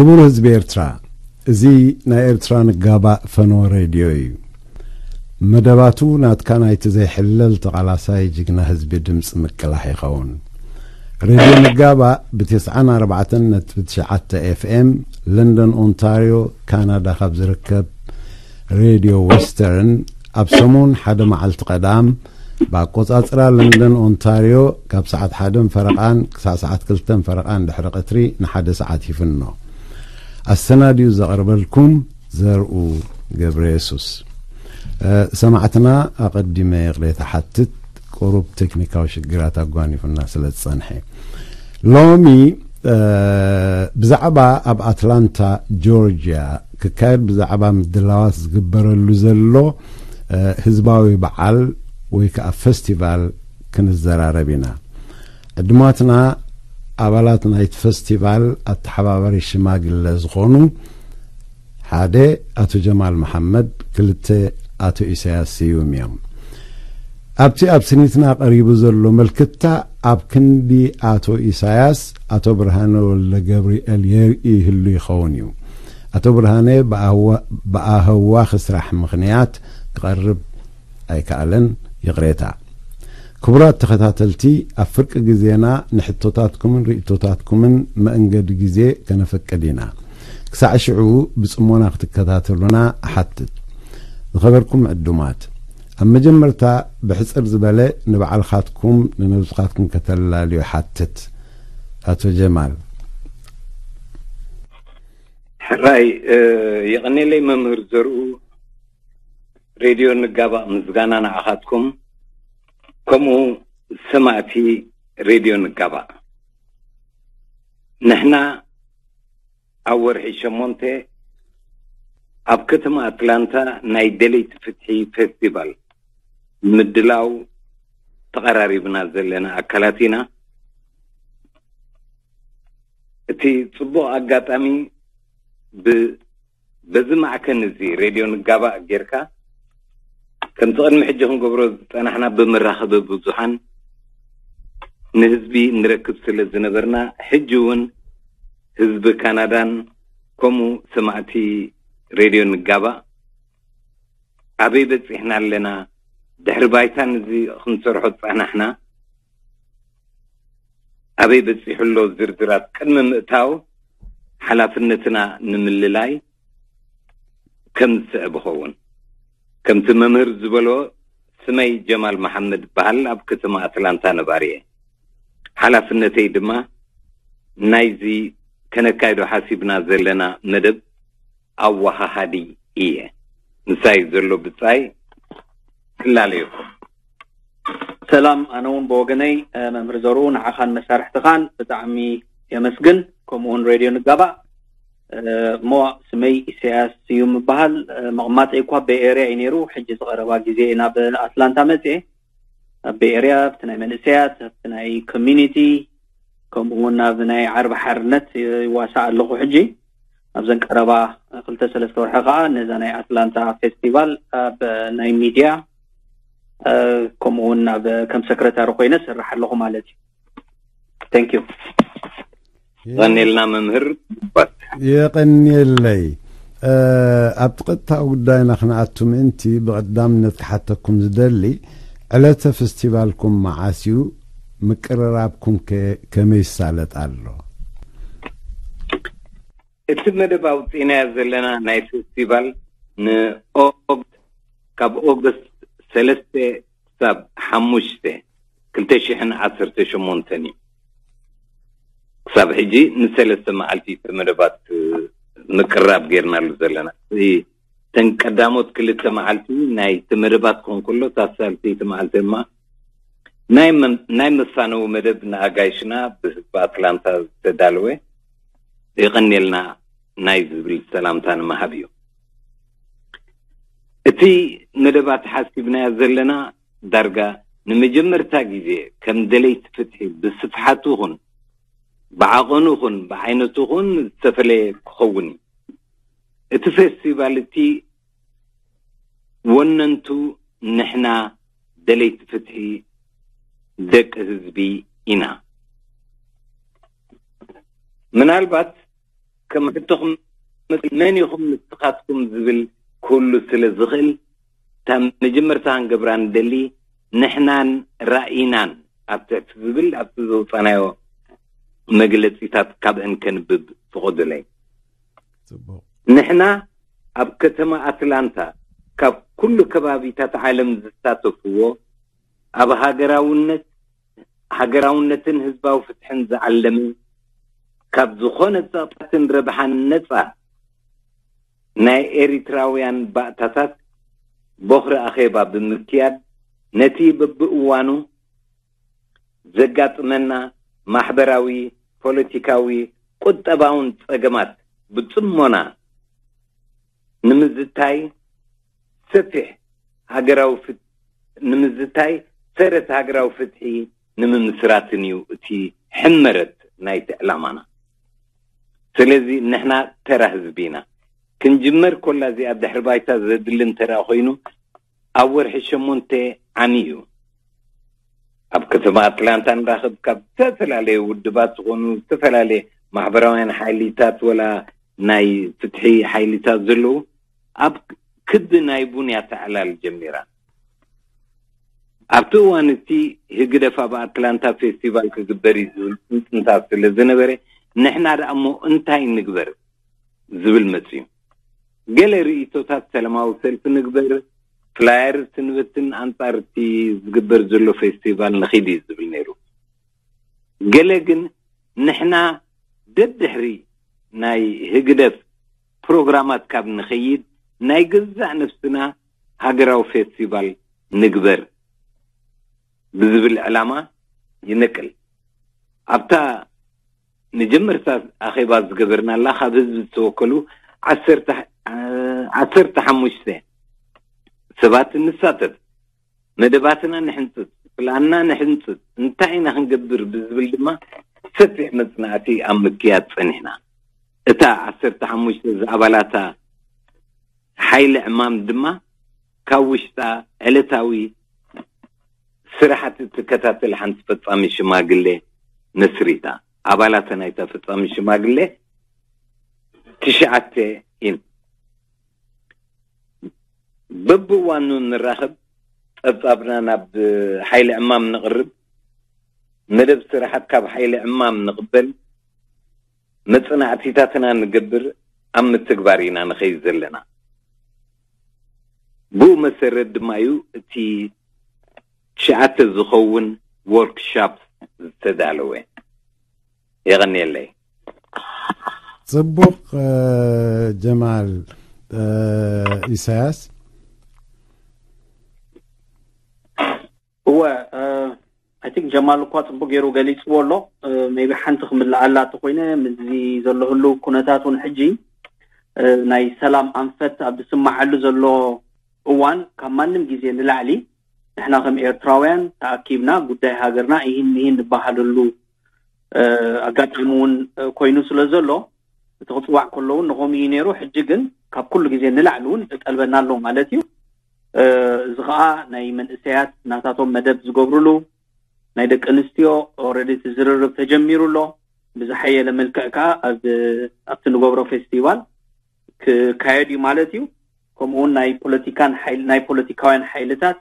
ክቡር ህዝቢ ኤርትራ፣ እዚ ናይ ኤርትራ ንጋባእ ፈኖ ሬድዮ እዩ። መደባቱ ናትካ ናይቲ ዘይሕለል ተቓላሳይ ጅግና ህዝቢ ድምፂ ምቅላሕ ይኸውን። ሬድዮ ንጋባእ ብ94.9 ኤፍኤም ለንደን ኦንታርዮ ካናዳ ካብ ዝርከብ ሬድዮ ዌስተርን ኣብ ሰሙን ሓደ መዓልቲ ቀዳም ብኣቆጻጽራ ለንደን ኦንታርዮ ካብ ሰዓት ሓደን ፈረቓን ክሳዕ ሰዓት ክልተን ፈረቓን ድሕሪ ቀትሪ ንሓደ ሰዓት ይፍኖ። ኣሰናድዩ ዘቕርበልኩም ዘርኡ ገብረ የሱስ። ሰማዕትና ኣቐዲመ ይቕሬታ ሓትት፣ ቁሩብ ቴክኒካዊ ሽግራት ኣጓኒፉና ስለ ዝጸንሐ። ሎሚ ብዛዕባ ኣብ ኣትላንታ ጆርጅያ ክካየድ ብዛዕባ ምድላዋት ዝግበረሉ ዘሎ ህዝባዊ በዓል ወይ ከዓ ፈስቲቫል ክንዘራረብ ኢና። ዕድማትና ኣባላት ናይቲ ፈስቲቫል ኣተሓባባሪ ሽማግለ ዝኾኑ ሓደ ኣቶ ጀማል መሓመድ፣ ክልተ ኣቶ ኢሳያስ ስዩም እዮም። ኣብቲ ኣብ ስኒትና ቀሪቡ ዘሎ መልክታ ኣብ ክንዲ ኣቶ ኢሳያስ ኣቶ ብርሃነ ወልደ ገብርኤል የርኢ ይህሉ ይኸውን እዩ። ኣቶ ብርሃነ ብኣህዋ- ብኣህዋኽ ስራሕ ምኽንያት ክቐርብ ኣይከኣለን። ይቕሬታ። ክቡራት ተኸታተልቲ፣ ኣብ ፍርቂ ግዜና ንሕቶታትኩምን ርእቶታትኩምን መእንገዲ ግዜ ከነፈቅድ ኢና። ክሳዕ ሽዑ ብጽሞና ክትከታተሉና እሓትት። ዝኸበርኩም ዕዱማት፣ ኣብ መጀመርታ ብሕጽር ዝበለ ንባዕልኻትኩም ንነብስኻትኩም ከተላልዩ ሓትት። ኣቶ ጀማል። ሕራይ የቐኔለይ መምህር ዘርኡ። ሬድዮ ንጋባእ ምስጋና ንዓኻትኩም፣ ከምኡ ሰማዕቲ ሬድዮ ንጋባእ። ንሕና ኣብ ወርሒ ሸሞንተ ኣብ ከተማ ኣትላንታ ናይ ደለይቲ ፍትሒ ፌስቲቫል ምድላው ተቐራሪብና ዘለና ኣካላት ኢና። እቲ ጽቡቕ ኣጋጣሚ ብ በዚ ማዕከን እዚ ሬድዮ ንጋባእ ጌርካ ከምቲ ቅድሚ ሕጂ ክንገብሮ ዝጸናሕና ብመራኸቢ ብዙሓን ንህዝቢ ንረክብ ስለ ዝነበርና፣ ሕጂ እውን ህዝቢ ካናዳን ከምኡ ሰማዕቲ ሬድዮ ንጋባእ ኣበይ በጺሕና ኣለና፣ ድሕሪ ባይታን እዚ ክንሰርሖ ዝጸናሕና ኣበይ በጺሑ ኣሎ ዝርዝራት ቅድሚ ምእታው ሓላፍነትና ንምልላይ ከም ዝስዕብ ይኸውን። ከምቲ መምህር ዝበሎ ስመይ ጀማል መሓመድ በሃል ኣብ ከተማ ኣትላንታ ነባሪ እየ። ሓላፍነተይ ድማ ናይዚ ከነካይዶ ሓሲብና ዘለና መደብ ኣወሃሃዲ እየ። ምሳይ ዘሎ ብጻይ ክላለየኩም። ሰላም፣ ኣነ እውን ብወገነይ መምህር ዘርኡ ንዓኻን መሳርሕትኻን ብጣዕሚ የመስግን። ከምኡ እውን ሬድዮ ንጋባእ። እሞ ስመይ ኢሳያስ ስዩም እበሃል። መቕማጠይ እኳ ቤይ ኤርያ እዩ ነይሩ። ሕጂ ዝቐረባ ግዜ ናብ ኣትላንታ መፅየ። ኣብ ቤይ ኤርያ ኣብቲ ናይ መንእሰያት፣ ኣብቲ ናይ ኮሚኒቲ፣ ከምኡ እውን ኣብ ናይ ዓርቢ ሓርነት ይዋሳእ ኣለኹ። ሕጂ ኣብዘን ቀረባ ክልተ ሰለስተ ወርሒ ከዓ ነዛ ናይ ኣትላንታ ፌስቲቫል ኣብ ናይ ሚድያ ከምኡ እውን ኣብ ከም ሰክረታሪ ኮይነ ሰርሕ ኣለኹ ማለት እዩ። Thank you። ቀኒልና መምህር። የቐኒየለይ። ኣብቲ ቀጥታ ጉዳይና ክንኣቱ ምእንቲ ብቐዳምነት ክሓተኩም ዝደሊ፣ ዕለተ ፈስቲቫልኩም መዓስ እዩ? ምቅርራብኩም ከ ከመይ ይሳለጥ ኣሎ? እቲ መደብ ኣውፂእናዮ ዘለና ናይ ፈስቲቫል ንኦግ ካብ ኦገስት ሰለስተ ክሳብ ሓሙሽተ ክልተ ሽሕን ዓሰርተ ሸሞንተን እዩ። ክሳብ ሕጂ ንሰለስተ መዓልቲ እቲ መደባት ምቅራብ ጌርናሉ ዘለና። እተን ቀዳሞት ክልተ መዓልቲ ናይቲ መደባት ክኾን ከሎ፣ እታ ሳልሰይቲ መዓልቲ ድማ ናይ መን- ናይ መፋነዊ መደብ ንኣጋይሽና ብህዝቢ ኣትላንታ ዝተዳለወ የቐንየልና ናይ ዝብል ሰላምታ ንምሃብ እዩ። እቲ መደባት ሓሲብናዮ ዘለና ዳርጋ ንመጀመርታ ግዜ ከም ደለይቲ ፍትሒ ብስፍሓቱ ኹን ብዓቐኑ ኹን ብዓይነቱ ኹን ዝተፈለየ ክኸውን እዩ። እቲ ፌስቲቫል እቲ ወነንቱ ንሕና ደለይቲ ፍትሒ ደቂ ህዝቢ ኢና። ምናልባት ከም ሕቶኹም መን ኢኹም ንስኻትኩም ዝብል ክህሉ ስለ ዝኽእል፣ እታ መጀመርታ ክንገብራ ንደሊ ንሕናን ራእይናን ኣብ ትሕቲ ዝብል ኣብቲ ዘውፃናዮ መግለፂታት ካብአን ከንብብ ፍቐዱለይ። ጽቡቕ። ንሕና ኣብ ከተማ ኣትላንታ ካብ ኩሉ ከባቢታት ዓለም ዝሳተፍዎ ኣብ ሃገራውነት ሃገራውነትን ህዝባዊ ፍትሕን ዝዓለመ ካብ ዝኾነ ጸቕጥን ረብሓን ነጻ ናይ ኤሪትራውያን ባእታታት ቦኽሪ ኣኼባ ብምክያድ ነቲ በብእዋኑ ዘጋጥመና ማሕበራዊ፣ ፖለቲካዊ፣ ቁጠባውን ጸገማት ብጽሞና ንምዝታይ ሰፊሕ ሃገራዊ ፍት ንምዝታይ ሰረት ሃገራዊ ፍትሒ ንምምስራትን እዩ እቲ ሕመረት ናይቲ ዕላማና። ስለዚ ንሕና ተራ ህዝቢ ኢና። ክንጅመር ኮላ እዚኣ ድሕሪ ባይታ ዘድሊ እንተደኣ ኮይኑ ኣብ ወርሒ ሸሞንተ ዓሚ እዩ ኣብ ከተማ ኣትላንታ ንራኸብ ካብ ዝተፈላለየ ውድባት ዝኾኑ ዝተፈላለየ ማሕበራውያን ሓይሊታት ወላ ናይ ፍትሒ ሓይሊታት ዘለዉ ኣብ ክቢ ናይ ቡን ያተዕላል ጀሚራ። ኣብቲ እዋን እቲ ህግደፍ ኣብ ኣትላንታ ፌስቲቫል ክግበር እዩ ዝብል ጽንጽንታት ስለ ዝነበረ ንሕና ደኣ እሞ እንታይ ንግበር ዝብል መጽዩ። ገለ ርእይቶታት ሰላማዊ ሰልፊ ንግበር፣ ፍላየር ስንበትን ኣንጻር እቲ ዝግበር ዘሎ ፌስቲቫል ንኺድ እዩ ዝብል ነይሩ። ገለ ግን ንሕና ደድሕሪ ናይ ህግደፍ ፕሮግራማት ካብ ንኸይድ ናይ ገዛእ ነፍስና ሃገራዊ ፌስቲቫል ንግበር ብዝብል ዕላማ ይነቅል። ኣብታ መጀመርታ ኣኼባ ዝገበርናላ ካብ ህዝቢ ዝተወከሉ ዓሰርተ ዓሰርተ ሓሙሽተ ሰባት ንሳተፍ፣ መደባትና ንሕንፅፅ፣ ፕላንና ንሕንፅፅ፣ እንታይ ኢና ክንገብር ብዝብል ድማ ሰፊሕ መፅናዕቲ ኣብ ምክያድ ፀኒሕና። እታ ዓሰርተ ሓሙሽተ ዝኣባላታ ሓይሊ ዕማም ድማ ካብ ውሽጣ ዕለታዊ ስራሓት እትከታተል ሓንቲ ፈጻሚ ሽማግሌ መስሪታ። ኣባላተ ናይታ ፈጻሚ ሽማግሌ ትሽዓተ ኢን። በብእዋኑ ንራኸብ፣ ጸብጻብና ናብ ሓይሊ ዕማም ንቕርብ፣ መደብ ስራሓት ካብ ሓይሊ ዕማም ንቕበል፣ መጽናዕቲታትና ንገብር፣ ኣብ ምትግባር ኢና ንኸይድ ዘለና። ብኡ መሰረት ድማ እዩ እቲ ትሽዓተ ዝኸውን ወርክሻፕ ዝተዳለወ። የቐንየለይ። ጽቡቕ። ጀማል፣ ኢሳያስ። እወ፣ ኣይ ቲንክ ጀማል እኳ ጽቡቅ ገይሩ ገሊጽዎ ኣሎ። ሜቢ ሓንቲ ክምልኣላ እንተኮይነ፣ ምስዚ ዘሎ ህልው ኩነታት እውን ሕጂ ናይ ሰላም ኣንፈት ኣብ ዝስማዓሉ ዘሎ እዋን፣ ካብ ማንም ግዜ ንላዕሊ ንሕና ከም ኤርትራውያን ተኣኪብና ጉዳይ ሃገርና ይህን ይህን ንበሃለሉ ኣጋጣሚ እውን ኮይኑ ስለ ዘሎ፣ እቲ ክፅዋዕ ከሎ እውን ንኸምኡ እዩ ነይሩ። ሕጂ ግን ካብ ኩሉ ግዜ ንላዕሊ እውን ጠልበና ኣሎ ማለት እዩ። እዚ ከዓ ናይ መንእሰያት ናታቶም መደብ ዝገብሩሉ፣ ናይ ደቂ ኣንስትዮ ኦረዲ እቲ ዝርርብ ተጀሚሩ ኣሎ። ብዝሓየለ መልክዕ ከዓ ኣብቲ ንገብሮ ፌስቲቫል ክካየድ እዩ ማለት እዩ። ከምኡውን ናይ ፖለቲካን ሓይል ናይ ፖለቲካውያን ሓይልታት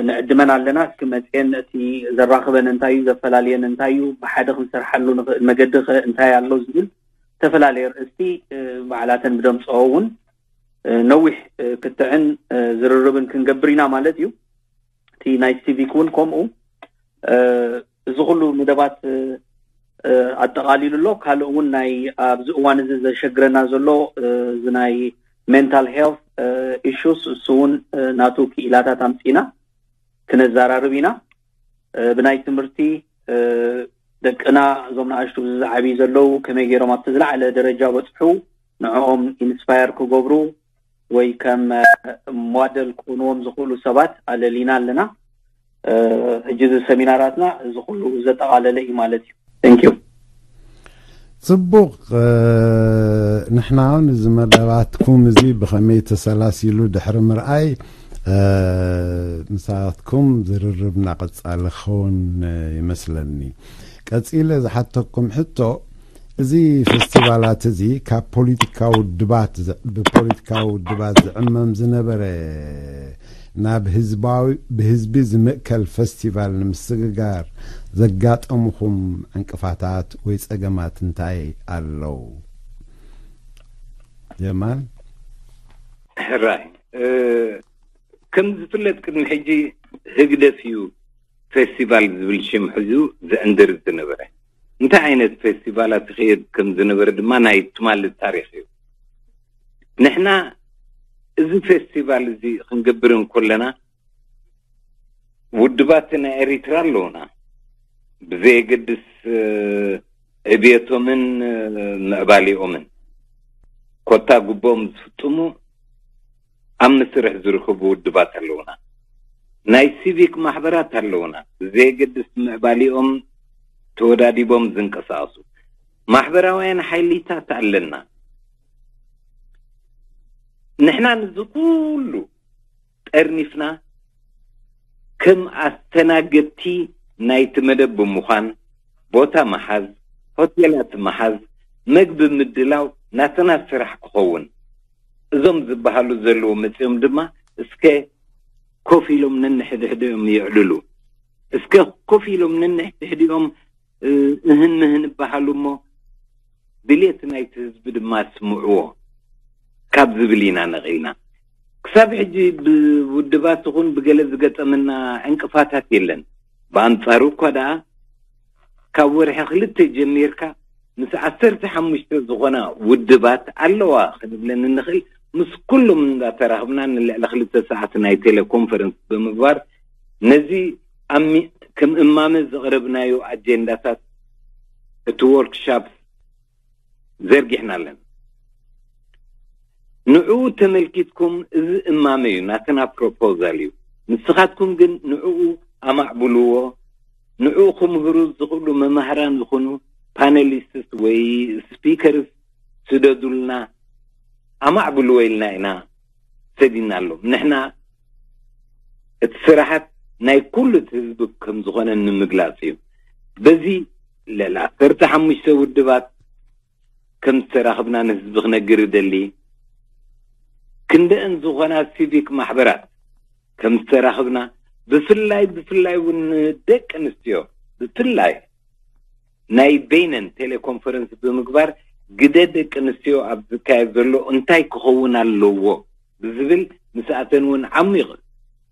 ንዕድመን ኣለና። እስኪ መፅየን እቲ ዘራኽበን እንታይ እዩ፣ ዘፈላልየን እንታይ እዩ፣ ብሓደ ክንሰርሓሉ ንኽእል መገዲ ኸ እንታይ ኣሎ ዝብል ዝተፈላለየ ርእስቲ ባዕላተን ብደምፅኦ እውን ነዊሕ ክትዕን ዝርርብን ክንገብር ኢና ማለት እዩ። እቲ ናይ ሲቪክ እውን ከምኡ እዚ ኩሉ መደባት ኣጠቓሊሉ ኣሎ። ካልእ እውን ናይ ኣብዚ እዋን እዚ ዘሸግረና ዘሎ እዚ ናይ ሜንታል ሄልት ኢሹስ እሱ እውን ናቱ ክኢላታት ኣምፂና ክነዘራርብ ኢና። ብናይ ትምህርቲ ደቅና እዞም ንኣሽቱ ዝዓብዩ ዘለዉ ከመይ ገይሮም ኣብቲ ዝለዓለ ደረጃ በፅሑ ንዕኦም ኢንስፓየር ክገብሩ ወይ ከም ሞደል ክኾንዎም ዝኽእሉ ሰባት ኣለሊና ኣለና። ሕጂ እዚ ሰሚናራትና እዚ ኩሉ ዘጠቓለለ እዩ ማለት እዩ። Thank you። ጽቡቕ። ንሕና እውን እዚ መደባትኩም እዚ ብኸመይ ተሰላሲሉ ድሕሪ ምርኣይ ምሳትኩም ዝርርብና ቀጻሊ ክኸውን ይመስለኒ። ቀጺለ ዝሓተኩም ሕቶ እዚ ፌስቲቫላት እዚ ካብ ፖለቲካዊ ውድባት ዝ- ብፖለቲካዊ ውድባት ዝዕመም ዝነበረ ናብ ህዝባዊ ብህዝቢ ዝምእከል ፌስቲቫል ንምስግጋር ዘጋጠምኹም ዕንቅፋታት ወይ ጸገማት እንታይ ኣለዉ? ጀማል? ሕራይ እ፣ ከም ዝፍለጥ ቅድሚ ሕጂ ህግደፍ እዩ ፌስቲቫል ዝብል ሽም ሒዙ ዝዕንድር ዝነበረ። እንታይ ዓይነት ፌስቲቫላት ይኽየድ ከም ዝነበረ ድማ ናይ ትማሊ ታሪኽ እዩ። ንሕና እዚ ፌስቲቫል እዚ ክንገብር እንከለና ውድባት ናይ ኤሪትራ ኣለውና። ብዘየገድስ እ፣ ዕብየቶምን እ፣ ምዕባሊኦምን ኮታ ግቦም ዝፍጽሙ ኣብ መስርሕ ዝርከቡ ውድባት ኣለውና። ናይ ሲቪክ ማሕበራት ኣለውና። ብዘየገድስ ምዕባሊኦም ተወዳዲቦም ዝንቀሳቐሱ ማሕበራውያን ሓይሊታት ኣለና። ንሕና ንዚ ኩሉ ጠርኒፍና ከም ኣስተናገድቲ ናይቲ መደብ ብምዃን ቦታ መሓዝ፣ ሆቴላት መሓዝ፣ መግቢ ምድላው ናትና ስራሕ ክኸውን እዞም ዝበሃሉ ዘለዉ መጺኦም ድማ እስከ ኮፍ ኢሎም ነንሕድሕዲኦም ይዕልሉ። እስከ ኮፍ ኢሎም ነንሕድሕዲኦም እ፣ እህን ምህን ይበሃሉ እሞ ድሌት ናይቲ ህዝቢ ድማ ስምዕዎ ካብ ዝብል ኢና ነቒልና። ክሳብ ሕጂ ብውድባት ይኹን ብገለ ዝገጠመና ዕንቅፋታት የለን። ብኣንጻሩ እኳ ደኣ ካብ ወርሒ ክልተ ጀሚርካ ምስ ዓሰርተ ሓሙሽተ ዝኾና ውድባት ኣለዋ ክንብለን እንኽእል ምስ ኩሎም እንዳተራኽብና ንልዕሊ ክልተ ሰዓት ናይ ቴሌኮንፈረንስ ብምግባር ነዚ ኣሚ- ከም እማመ ዘቕረብናዮ ኣጀንዳታት እቲ ወርክሻፕ ዘርጊሕና ኣለና። ንዕኡ ተመልኪትኩም እዚ እማመ እዩ፣ ናትና ፕሮፖዛል እዩ። ንስኻትኩም ግን ንዕኡ ኣማዕብልዎ፣ ንዕኡ ክምህሩ ዝኽእሉ መማህራን ዝኾኑ ፓነሊስትስ ወይ ስፒከርስ ስደዱልና፣ ኣማዕብልዎ ኢልና ኢና ሰዲናሎም። ንሕና እቲ ስራሓት ናይ ኩሉ እቲ ህዝቢ ከም ዝኾነ ንምግላጽ እዩ። በዚ ልዕሊ ዓሰርተ ሓሙሽተ ውድባት ከም ዝተራኽብና ንህዝቢ ክነግር እደሊ። ክንደአን ዝኾና ሲቪክ ማሕበራት ከም ዝተራኽብና፣ ብፍላይ ብፍላይ እውን ደቂ ኣንስትዮ ብፍላይ ናይ በይነን ቴሌኮንፈረንስ ብምግባር ግደ ደቂ ኣንስትዮ ኣብ ዝካየድ ዘሎ እንታይ ክኸውን ኣለዎ ብዝብል ምስኣተን እውን ዓሚቕ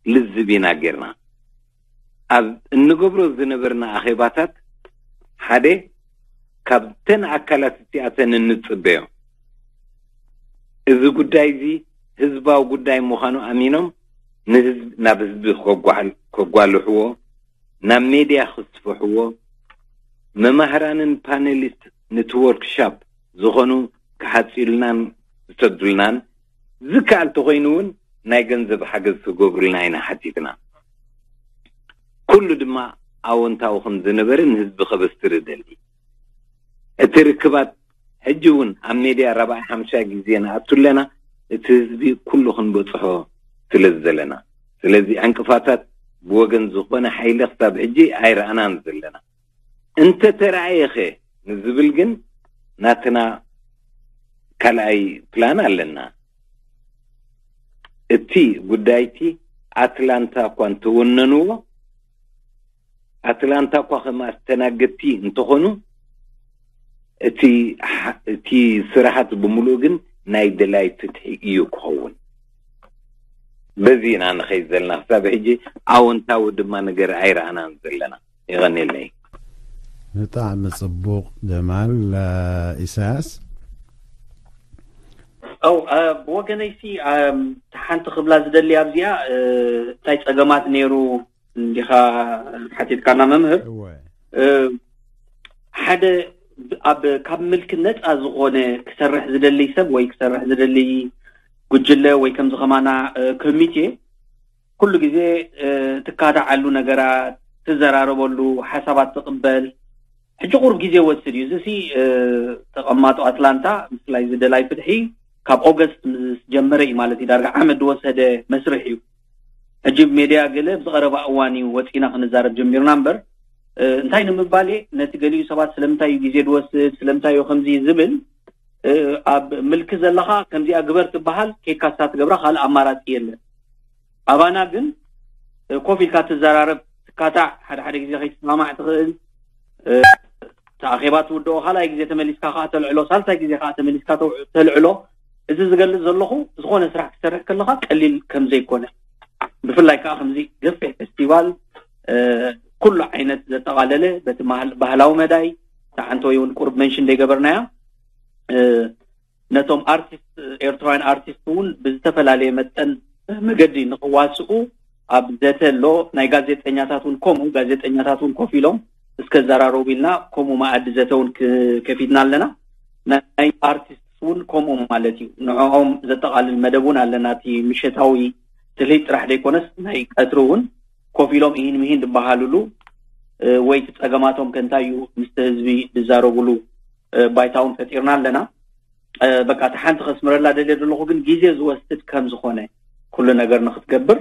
ልዝብ ኢና ጌርና። ኣብ እንገብሮ ዝነበርና ኣኼባታት ሓደ ካብተን ኣካላት እቲኣተን እንጽበዮ እዚ ጉዳይ እዚ ህዝባዊ ጉዳይ ምዃኑ ኣሚኖም ንህዝብ ናብ ህዝቢ ከጓል- ከጓልሕዎ፣ ናብ ሜድያ ክስፍሕዎ፣ መማህራንን ፓነሊስት ነቲ ወርክሻፕ ዝኾኑ ክሓጽዩልናን ክሰዱልናን፣ ዝከኣል ተኾይኑ እውን ናይ ገንዘብ ሓገዝ ክገብሩልና ኢና ሓቲትና። ኩሉ ድማ ኣወንታዊ ከም ዝነበረ ንህዝቢ ከበስር እደሊ። እቲ ርክባት ሕጂ እውን ኣብ ሜድያ ራብዓይ ሓምሻይ ግዜ ንኣቱ ኣለና፣ እቲ ህዝቢ ኩሉ ክንበፅሖ ስለ ዘለና። ስለዚ ዕንቅፋታት ብወገን ዝኾነ ሓይሊ ክሳብ ሕጂ ኣይረኣናን ዘለና። እንተተረኣየኸ ንዝብል ግን ናትና ካልኣይ ፕላን ኣለና። እቲ ጉዳይቲ ኣትላንታ እኳ እንተወነንዎ፣ ኣትላንታ እኳ ከም ኣስተናገድቲ እንተኾኑ፣ እቲ ሓ- እቲ ስራሓት ብምሉኡ ግን ናይ ደላይ ፍትሒ እዩ ክኸውን። በዚ ኢና ንኸይድ ዘለና። ክሳብ ሕጂ ኣወንታዊ ድማ ነገር ኣይረኣናን ዘለና። የቐንየለይ። ብጣዕሚ ጽቡቕ ጀማል። እ፣ ኢሳያስ? ው ብወገነይሲ ሓንቲ ክብላ ዝደሊ ኣብዚኣ እ፣ እንታይ ጸገማት ነይሩ እንዲኻ ሓቲትካና መምህር። እወ። እ፣ ሓደ ብ- ኣብ ካብ ምልኪ ነፃ ዝኾነ ክሰርሕ ዝደሊ ሰብ ወይ ክሰርሕ ዝደሊ ጉጅለ ወይ ከምዚ ከማና እ፣ ኮሚቴ ኩሉ ግዜ እ፣ ትካታዓሉ ነገራት፣ ትዘራረበሉ፣ ሓሳባት ትቕበል። ሕጂ ቁሩብ ግዜ ወስድ እዩ። እዚ ሲ እ፣ ተቐማጦ ኣትላንታ ምስላይ ዝደላይ ፍትሒ ካብ ኦገስት ምስ ጀመረ እዩ ማለት እዩ። ዳርጋ ዓመት ዝወሰደ መስርሕ እዩ። ሕጂ ብ ሜድያ ገለ ብዝቐረባ እዋን እዩ ወፂና ክንዛረብ ጀሚርና እምበር እንታይ ንምባል እየ፣ ነቲ ገሊኡ ሰባት ስለምንታይ እዩ ግዜ ዝወስድ፣ ስለምንታይ እዩ ከምዚ ዝብል፣ ኣብ ምልኪ ዘለኻ ከምዚኣ ግበር ትበሃል፣ ኬድካ ንሳ ትገብራ፣ ካልእ ኣማራጺ የለን። ኣባና ግን ኮፍ ኢልካ ትዘራረብ፣ ትካታዕ፣ ሓደ ሓደ ግዜ ከይትሰማማዕ ትኽእል። እቲ ኣኼባ ትውድኦ፣ ካልኣይ ግዜ ተመሊስካ ከዓ ተልዕሎ፣ ሳልሳይ ግዜ ከዓ ተመሊስካ ተው- ተልዕሎ። እዚ ዝገልጽ ዘለኹ፣ ዝኾነ ስራሕ ክትሰርሕ ከለኻ ቀሊል ከም ዘይኮነ፣ ብፍላይ ከዓ ከምዚ ገፊሕ ፌስቲቫል፣ ኩሉ ዓይነት ዘጠቓለለ፣ በቲ ማህል- ባህላዊ መዳይ፣ ንሓንቲ ወይ እውን ቁሩብ መንሽን ዘይገበርናያ፣ ነቶም ኣርቲስት፣ ኤርትራውያን ኣርቲስት እውን ብዝተፈላለየ መጠን መገዲ ንኽዋስኡ ኣብ ዘተ ኣሎ። ናይ ጋዜጠኛታት እውን ከምኡ፣ ጋዜጠኛታት እውን ኮፍ ኢሎም እስከ ዘራረቡ ኢልና ከምኡ መኣዲ ዘተ እውን ክ- ከፊትና ኣለና። ናይ ኣርቲስት እውን ከምኡ ማለት እዩ። ንዕኦም ዘጠቓልል መደብ እውን ኣለና። እቲ ምሸታዊ ትልሂት ጥራሕ ዘይኮነስ ናይ ቀትሪ እውን ኮፍ ኢሎም ኢሂን ምሂን ዝበሃሉሉ ወይ እቲ ጸገማቶም ከ እንታይ እዩ ምስቲ ህዝቢ ዝዛረቡሉ ባይታ እውን ፈጢርና ኣለና። በቃ እቲ ሓንቲ ከስምረላ ደልየ ዘለኹ ግን ግዜ ዝወስድ ከም ዝኾነ ኩሉ ነገር ንክትገብር፣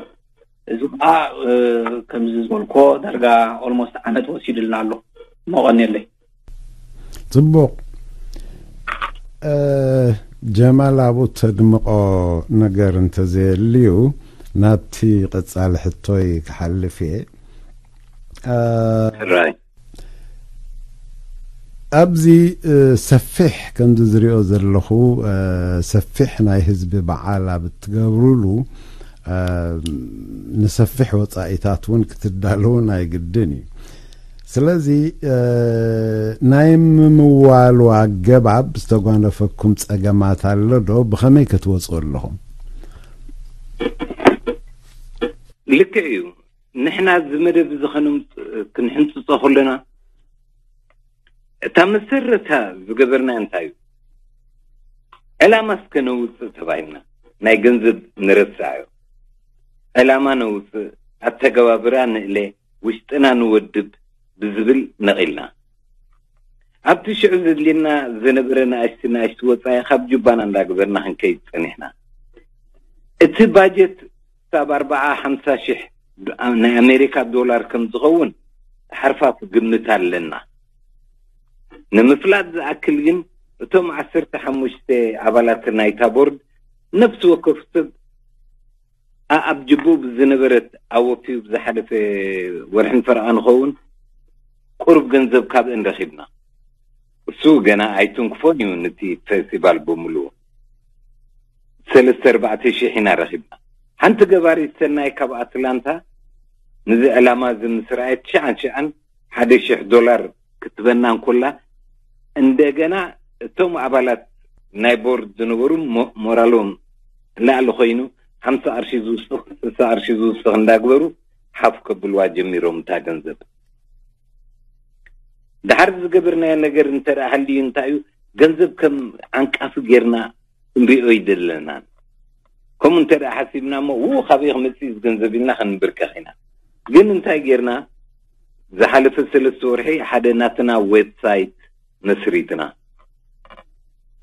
እዚ ከዓ ከምዚ ዝበልኮ ዳርጋ ኦልሞስት ዓመት ወሲድልና ኣሎ። መቐንየለይ። ጽቡቕ። ጀማል፣ ኣብኡ ተድምቖ ነገር እንተዘየልዩ ናብቲ ቀጻሊ ሕቶይ ክሓልፍ እየ። ሕራይ። ኣብዚ ሰፊሕ፣ ከምዚ ዝሪኦ ዘለኹ፣ ሰፊሕ ናይ ህዝቢ በዓል ኣብ እትገብሩሉ፣ ንሰፊሕ ወጻኢታት እውን ክትዳለዉ ናይ ግድን እዩ። ስለዚ ናይ ምምዋሉ ኣገባብ ዝተጓነፈኩም ጸገማት ኣሎ ዶ? ብኸመይ ክትወጹ ኣለኹም? ልክዕ እዩ። ንሕና እዚ መደብ እዚ ክንሕንፅፆ ከለና እታ መሰረታ ዝገበርና እንታይ እዩ? ዕላማ እስከ ነውፅእ ተባሂልና ናይ ገንዘብ ንረስዓዮ። ዕላማ ነውፅእ፣ ኣተገባብራ ንእለ፣ ውሽጥና ንወድብ ብዝብል ነቒልና። ኣብቲ ሽዑ ዘድልየና ዝነበረ ንኣሽቲ ንኣሽቲ ወፃኢ ካብ ጁባና እንዳገበርና ክንከይድ ፀኒሕና። እቲ ባጀት ክሳብ ኣርባዓ ሓምሳ ሽሕ ናይ ኣሜሪካ ዶላር ከም ዝኸውን ሓርፋፍ ግምት ኣለና። ንምፍላጥ ዝኣክል ግን እቶም ዓሰርተ ሓሙሽተ ኣባላት ናይታ ቦርድ ነፍሲ ወከፍ ሰብ ኣኣብ ጅቡኡ ብዝነበረት ኣወፊዩ ብዝሓለፈ ወርሕን ፈረቓ ንኸውን ቁሩብ ገንዘብ ካብእን ረኺብና። እሱ ገና ኣይትንክፎን እዩ ነቲ ፌስቲቫል ብምሉኡ። ሰለስተ ኣርባዕተ ሽሕ ኢና ረኺብና። ሓንቲ ገባሪት ሰናይ ካብ ኣትላንታ ነዚ ዕላማ እዚ ምስ ረኣየት ሽዓን ሽዓን ሓደ ሽሕ ዶላር ክትበና እንኮላ እንደገና እቶም ኣባላት ናይ ቦርድ ዝነበሩ ሞራሎም ላዕሊ ኮይኑ ሓምሳ ቅርሺ ዝውስኽ ስሳ ቅርሺ ዝውስኽ እንዳግበሩ ሓፍ ከብልዋ ጀሚሮም እታ ገንዘብ። ድሓር ዝገበርናዮ ነገር እንተ ደኣ ሃልዩ እንታይ እዩ? ገንዘብ ከም ዓንቃፊ ጌርና ክንሪኦ ኣይደለናን። ከምኡ እንተ ደኣ ሓሲብና እሞ ው ካበይ ክመፅእ እዚ ገንዘብ ኢልና ክንብርከኽ ኢና። ግን እንታይ ጌርና? ዝሓለፈ ሰለስተ ወርሒ ሓደ ናትና ዌብሳይት መስሪትና።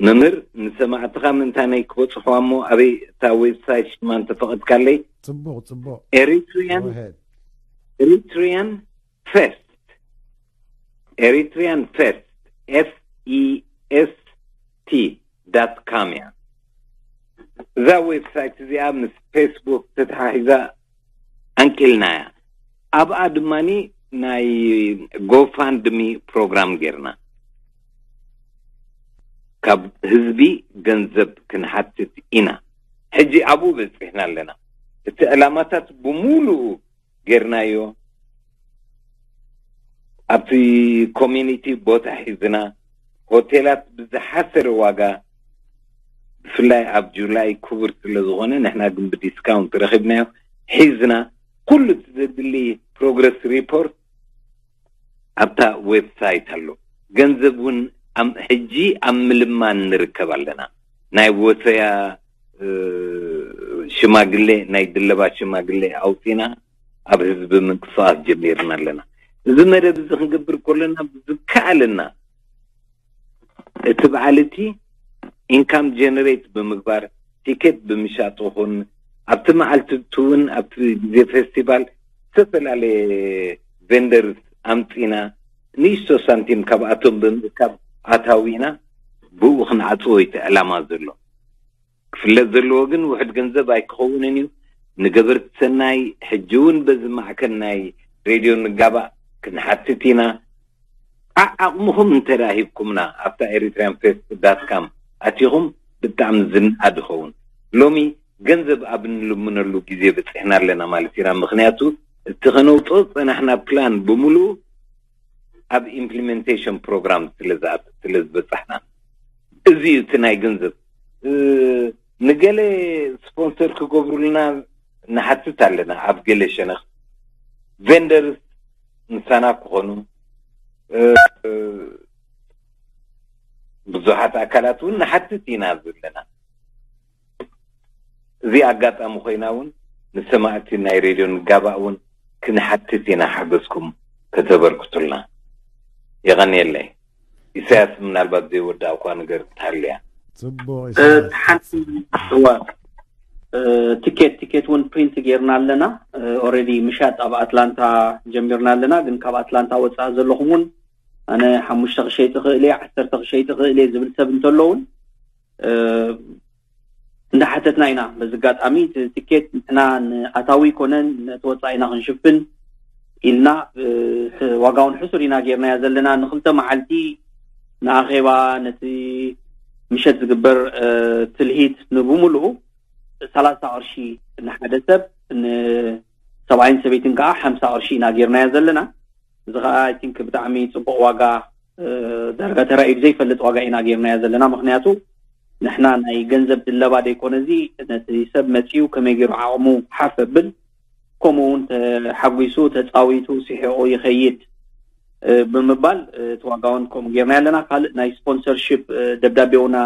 መምህር ንሰማዕትኻ ምእንታነይ ክበፅሕዋ እሞ ኣበይ እታ ዌብሳይት ሽማ እንተፈቐድካለይ። ፅቡቕ ፅቡቕ። Eritrean Eritrean First Eritrean First F E S T dot com እያ። እዛ ዌብሳይት እዚኣ ምስ ፌስቡክ ተተሓሒዛ ኣንቂልና እያ። ኣብኣ ድማ ናይ ጎፋንድሚ ፕሮግራም ጌርና ካብ ህዝቢ ገንዘብ ክንሓትት ኢና። ሕጂ ኣብኡ በፂሕና ኣለና። እቲ ዕላማታት ብሙሉኡ ጌርናዮ። ኣብቲ ኮሚኒቲ ቦታ ሒዝና ሆቴላት ብዝሓሰረ ዋጋ ብፍላይ ኣብ ጁላይ ክቡር ስለ ዝኾነ ንሕና ግን ብዲስካውንት ረኺብናዮ ሒዝና ኩሉ እቲ ዘድሊ ፕሮግረስ ሪፖርት ኣብታ ዌብሳይት ኣሎ። ገንዘብ እውን ሕጂ ኣብ ምልማን ንርከብ ኣለና። ናይ ወሰያ ሽማግሌ ናይ ድለባ ሽማግሌ ኣውፂና ኣብ ህዝቢ ምንቅስቃስ ጀሚርና ኣለና። እዚ መደብ እዚ ክንገብር ከለና ብዝከኣለና እቲ በዓል እቲ ኢንካም ጀነሬት ብምግባር ቲኬት ብምሻጥ ይኹን ኣብቲ መዓልቲ እቲ እውን ኣብቲ ግዜ ፌስቲቫል ዝተፈላለየ ቬንደርስ ኣምጺና ንእሽቶ ሳንቲም ካብኣቶም ብምእካብ ኣታዊና ብኡ ክንዓጽዎ እዩ እቲ ዕላማ ዘሎ። ክፍለጥ ዘለዎ ግን ውሕድ ገንዘብ ኣይክኸውንን እዩ። ንገበርቲ ሰናይ ሕጂ እውን በዚ ማዕከን ናይ ሬድዮ ንጋባእ ክንሓትት ኢና። ዓዓቕምኹም እንተ ደኣ ሂብኩምና ኣብታ ኤሪትሪያን ፌስት ዳት ካም ኣቲኹም ብጣዕሚ ዝንኣድ ይኸውን። ሎሚ ገንዘብ ኣብ እንልምነሉ ግዜ በጺሕና ኣለና ማለት ኢና። ምኽንያቱ እቲ ከነውጽኦ ዝጸናሕና ፕላን ብምሉኡ ኣብ ኢምፕሊሜንቴሽን ፕሮግራም ስለ ዝበጻሕና፣ እዚ እዩ እቲ ናይ ገንዘብ። ንገለ ስፖንሰር ክገብሩልና ንሓትት ኣለና። ኣብ ገለ ሸነኽ ቬንደርስ ምሳና ክኾኑ፣ ብዙሓት ኣካላት እውን ንሓትት ኢና ዘለና። እዚ ኣጋጣሚ ኮይና እውን ንሰማዕቲ ናይ ሬድዮ ንጋባእ እውን ክንሓትት ኢና ሓገዝኩም ከተበርክቱልና። የቐንየለይ። ኢሳያስ፣ ምናልባት ዘይወዳእኳ ነገር እንተሃልያ? ጽቡቕ። ሓንቲ እዋ ትኬት ትኬት እውን ፕሪንት ጌርና ኣለና። ኦረዲ ምሻጥ ኣብ ኣትላንታ ጀሚርና ኣለና። ግን ካብ ኣትላንታ ወፃእ ዘለኹም እውን ኣነ ሓሙሽተ ክሸይጥ ክእል እየ፣ ዓሰርተ ክሸይጥ ክእል እየ ዝብል ሰብ እንተሎ እውን እንዳሓተትና ኢና። በዚ ኣጋጣሚ ትኬት ንሕና ንኣታዊ ይኮነን፣ ነቲ ወፃኢና ክንሽፍን ኢልና ዋጋውን ሕሱር ኢና ጌርናያ ዘለና። ንክልተ መዓልቲ ንኣኼባ፣ ነቲ ምሸት ዝግበር ትልሂት ንብምሉኡ ሰላሳ ቅርሺ ንሓደ ሰብ፣ ንሰብኣይን ሰበይትን ከዓ ሓምሳ ቅርሺ ኢና ጌርናያ ዘለና። እዚ ከዓ ኣይ ቲንክ ብጣዕሚ ፅቡቅ ዋጋ፣ ዳርጋ ተራእዩ ብዘይፈልጥ ዋጋ ኢና ጌርናያ ዘለና። ምክንያቱ ንሕና ናይ ገንዘብ ድለባ ደይኮነ፣ እዚ ነቲ ሰብ መፅኡ ከመይ ገይሩ ዓቕሙ ሓፍ ብል፣ ከምኡ እውን ተሓጒሱ ተፃዊቱ ስሒቑ ይኸይድ ብምባል እቲ ዋጋ እውን ከምኡ ጌርና ኣለና። ካልእ ናይ ስፖንሰርሽፕ ደብዳቤ እውን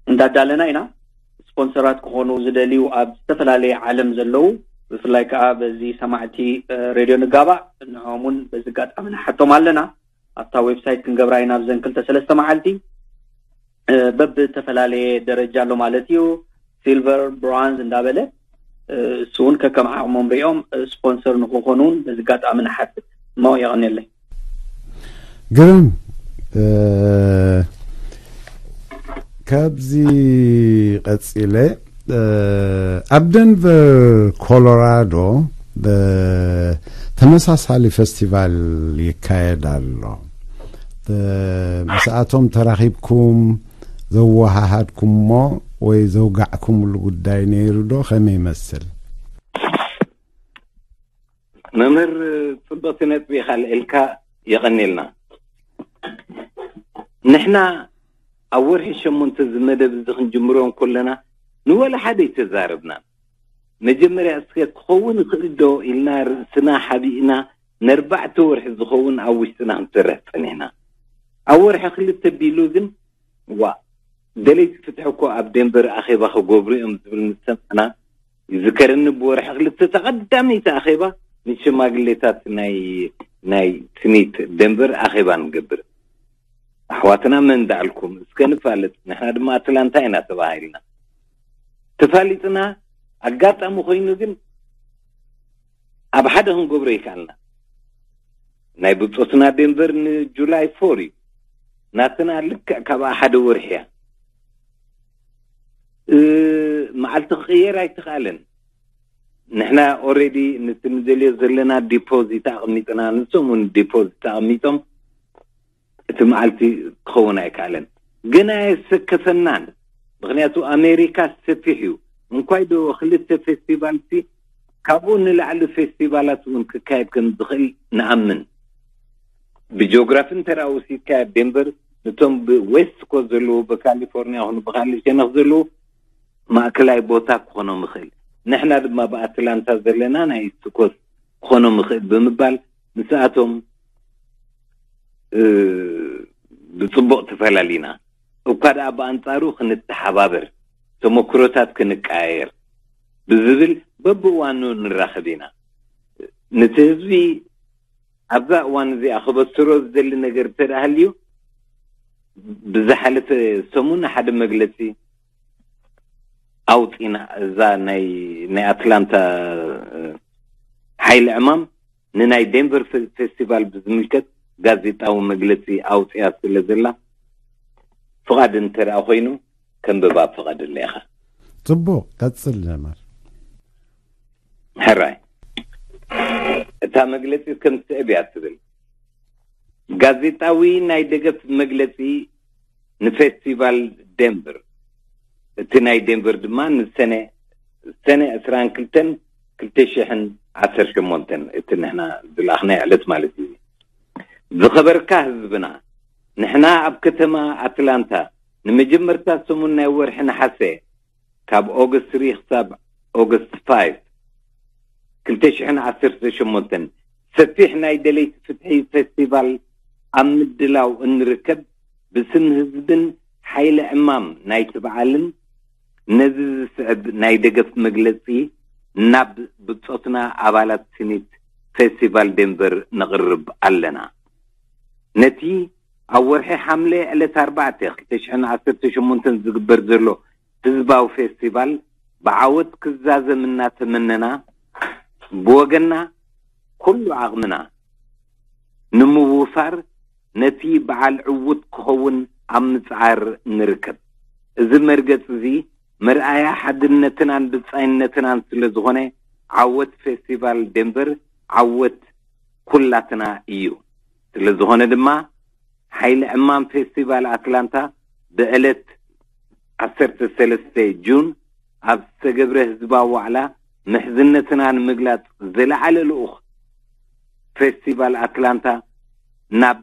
እንዳዳለና ኢና። ስፖንሰራት ክኾኑ ዝደልዩ ኣብ ዝተፈላለየ ዓለም ዘለዉ፣ ብፍላይ ከዓ በዚ ሰማዕቲ ሬድዮ ንጋባእ፣ ንዖም እውን በዚ ኣጋጣሚ ንሓቶም ኣለና። ኣብታ ዌብሳይት ክንገብራ ኢና ኣብዘን ክልተ ሰለስተ መዓልቲ። በብተፈላለየ ደረጃ ኣሎ ማለት እዩ። ሲልቨር፣ ብሮንዝ እንዳበለ፣ እሱ እውን ከከም ዓቕሞም ሪኦም ስፖንሰር ንክኾኑ እውን በዚ ኣጋጣሚ ንሓትት። እሞ የቐንየለይ። ግርም። ካብዚ ቀፂለ፣ ኣብ ደንቨር ኮሎራዶ ተመሳሳሊ ፈስቲቫል ይካየድ ኣሎ። ምስኣቶም ተራኺብኩም ዘወሃሃድኩሞ ወይ ዘውጋዕኩምሉ ጉዳይ ነይሩ ዶ? ከመይ ይመስል? መምህር፣ ጽብቕቲ ነጥቢ ኢኻ ኣልዒልካ፣ የቐንየልና። ንሕና ኣብ ወርሒ ሸሞንተ እዚ መደብ እዚ ክንጅምሮ እንከለና ንወላ ሓደ ኣይተዛረብናን። መጀመርያ እስከ ክኸውን ይኽእል ዶ ኢልና ርእስና ሓቢእና ንኣርባዕተ ወርሒ ዝኸውን ኣብ ውሽጥና ክንሰርሕ ጸኒሕና። ኣብ ወርሒ ክልተ ቢሉ ግን ዋ፣ ደለይቲ ፍትሒ እኮ ኣብ ዴንቨር ኣኼባ ክገብሩ እዮም ዝብል ምስ ሰማዕና ይዝከረኒ። ብወርሒ ክልተ እታ ቀዳመይቲ ኣኼባ ምስ ሽማግሌታት ናይ ናይ ስኒት ዴንቨር ኣኼባ ንገብር። ኣሕዋትና መን ዳዕልኩም እስከ ንፋለጥ፣ ንሕና ድማ ኣትላንታ ኢና ተባሂልና ተፋሊጥና። ኣጋጣሚ ኮይኑ ግን ኣብ ሓደ ክንገብሮ ይከኣልና። ናይ ብጾትና ዴንቨር ንጁላይ ፎር እዩ። ናትና ልክዕ ካብኣ ሓደ ወርሒ እያ። እ፣ መዓልቲ ክቕየር ኣይተኻእለን። ንሕና ኦሬዲ ነቲ ንደልዮ ዘለና ዲፖዚት ኣቕሚጥና፣ ንሶም እውን ዲፖዚት ኣቕሚጦም፣ እቲ መዓልቲ ክኸውን ኣይከኣለን። ግን ኣየሰከፈናን። ምኽንያቱ ኣሜሪካ ሰፊሕ እዩ። እንኳይ ዶ ክልተ ፌስቲቫል ሲ፣ ካብኡ ንላዕሊ ፌስቲቫላት እውን ክካየድ ከም ዝኽእል ንኣምን። ብጂኦግራፊ እንተ ደኣ ወሲድካዮ ዴንቨር፣ ነቶም ብዌስት ኮስት ዘለዉ፣ ብካሊፎርኒያ ይኹኑ ብካሊእ ሸነኽ ዘለዉ፣ ማእከላይ ቦታ ክኾኖም ይኽእል። ንሕና ድማ ብኣትላንታ ዘለና ናይ ኢስት ኮስት ክኾኖም ይኽእል ብምባል ምስኣቶም፣ እ፣ ብጽቡቕ ተፈላሊና። እኳ ደኣ ብኣንጻሩ ክንተሓባበር፣ ተመክሮታት ክንቀያየር ብዝብል በብእዋኑ ንራኸብ ኢና። ነቲ ህዝቢ ኣብዛ እዋን እዚኣ ክበስሮ ዝደሊ ነገር እንተ ደኣ ሃልዩ፣ ብዝሓለፈ ሰሙን ሓደ መግለጺ ኣውጺና። እዛ ናይ፣ ናይ ኣትላንታ፣ እ፣ ሓይሊ ዕማም ንናይ ዴንቨር ፈ- ፌስቲቫል ብዝምልከት ጋዜጣዊ መግለጺ ኣውፅያ ስለ ዘላ፣ ፍቓድ እንተ ደኣ ኮይኑ ከንብባ ፍቐደለይ ኢኻ። ጽቡቕ፣ ቀጽል ጀማል። ሕራይ፣ እታ መግለጺ ከም ትስዕብ እያ ትብል። ጋዜጣዊ ናይ ደገፍ መግለጺ ንፌስቲቫል ዴንቨር፣ እቲ ናይ ዴንቨር ድማ ንሰነ ሰነ ዕስራን ክልተን ክልተ ሽሕን ዓሰርተ ሸሞንተን፣ እቲ ንሕና ዝለኣኽናዮ ዕለት ማለት እዩ። ዝኸበርካ ህዝብና፣ ንሕና ኣብ ከተማ ኣትላንታ ንመጀመርታ ሰሙን ናይ ወርሒ ነሓሰ፣ ካብ ኦገስት ስሪ ክሳብ ኦገስት ፋይቭ፣ ክልተ ሽሕን ዓሰርተ ሸሞንተን፣ ሰፊሕ ናይ ደለይቲ ፍትሒ ፌስቲቫል ኣብ ምድላው እንርከብ፣ ብስም ህዝብን ሓይሊ ዕማም ናይቲ በዓልን፣ ነዚ ዝስዕብ ናይ ደገፍ መግለጺ ናብ ብጾትና ኣባላት ስኒት ፌስቲቫል ዴንቨር ነቕርብ ኣለና። ነቲ ኣብ ወርሒ ሓምለ ዕለት ኣርባዕተ ክልተ ሽሕን ዓሰርተ ሸሞንተን ዝግበር ዘሎ ህዝባዊ ፌስቲቫል ብዓወት ክዛዘም እናተመነና፣ ብወገንና ኩሉ ዓቕምና ንምውፋር፣ ነቲ በዓል ዕዉት ክኸውን ኣብ ምጽዓር ንርከብ። እዚ መርገጽ እዚ መርኣያ ሓድነትናን ብጻይነትናን ስለ ዝኾነ፣ ዓወት ፌስቲቫል ዴንቨር ዓወት ኩላትና እዩ። ስለ ዝኾነ ድማ፣ ሓይሊ ዕማም ፌስቲቫል ኣትላንታ ብዕለት ዓሰርተ ሰለስተ ጁን ኣብ ዝተገብረ ህዝባዊ ዋዕላ፣ ምሕዝነትና ንምግላጽ፣ ዝለዓለ ልኡኽ ፌስቲቫል ኣትላንታ ናብ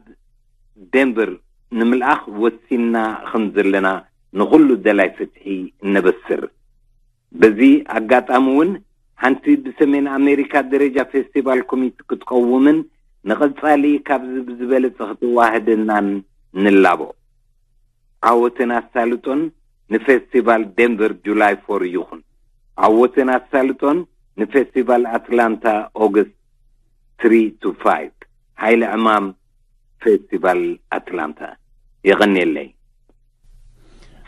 ዴንቨር ንምልኣኽ ወሲንና ከም ዘለና ንኹሉ ደላይ ፍትሒ ነበስር። በዚ ኣጋጣሚ እውን፣ ሓንቲ ብሰሜን ኣሜሪካ ደረጃ ፌስቲቫል ኮሚቴ ክትቀውምን ንቐጻሊ ካብዚ ብዝበለጸ ክትዋህደናን ንላቦ። ዓወትን ኣሳልጦን ንፌስቲቫል ዴንቨር ጁላይ ፎር ይኹን። ዓወትን ኣሳልጦን ንፌስቲቫል ኣትላንታ ኦገስት ትሪ ቱ ፋይቭ። ሓይሊ ዕማም ፌስቲቫል ኣትላንታ። የቐንየለይ።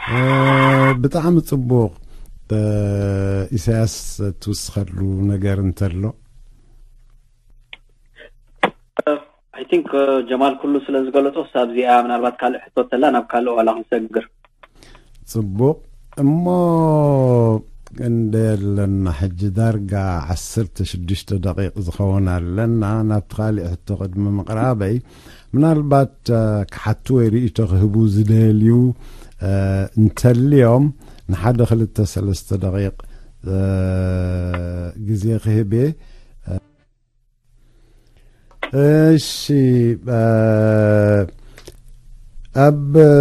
እ፣ ብጣዕሚ ጽቡቕ። እ፣ ኢሳያስ፣ ትውስኸሉ ነገር እንተሎ? I think ጀማል ኩሉ ስለ ዝገለጾ፣ ኣብዚኣ ምናልባት ካልእ ሕቶ ተላ ናብ ካልእ ዋላ ክንሰግር። ጽቡቕ። እሞ እንደ ኣለና ሕጂ ዳርጋ ዓሰርተ ሽዱሽተ ደቂቕ ዝኸውን ኣለና። ናብቲ ካሊእ ሕቶ ቅድሚ ምቕራበይ፣ ምናልባት እ፣ ክሓቱ ወይ ርእይቶ ክህቡ ዝደልዩ እ፣ እንተልዮም፣ ንሓደ ክልተ ሰለስተ ደቂቕ እ፣ ግዜ ክህብ እየ። እሺ፣ እ፣ ኣብ እ፣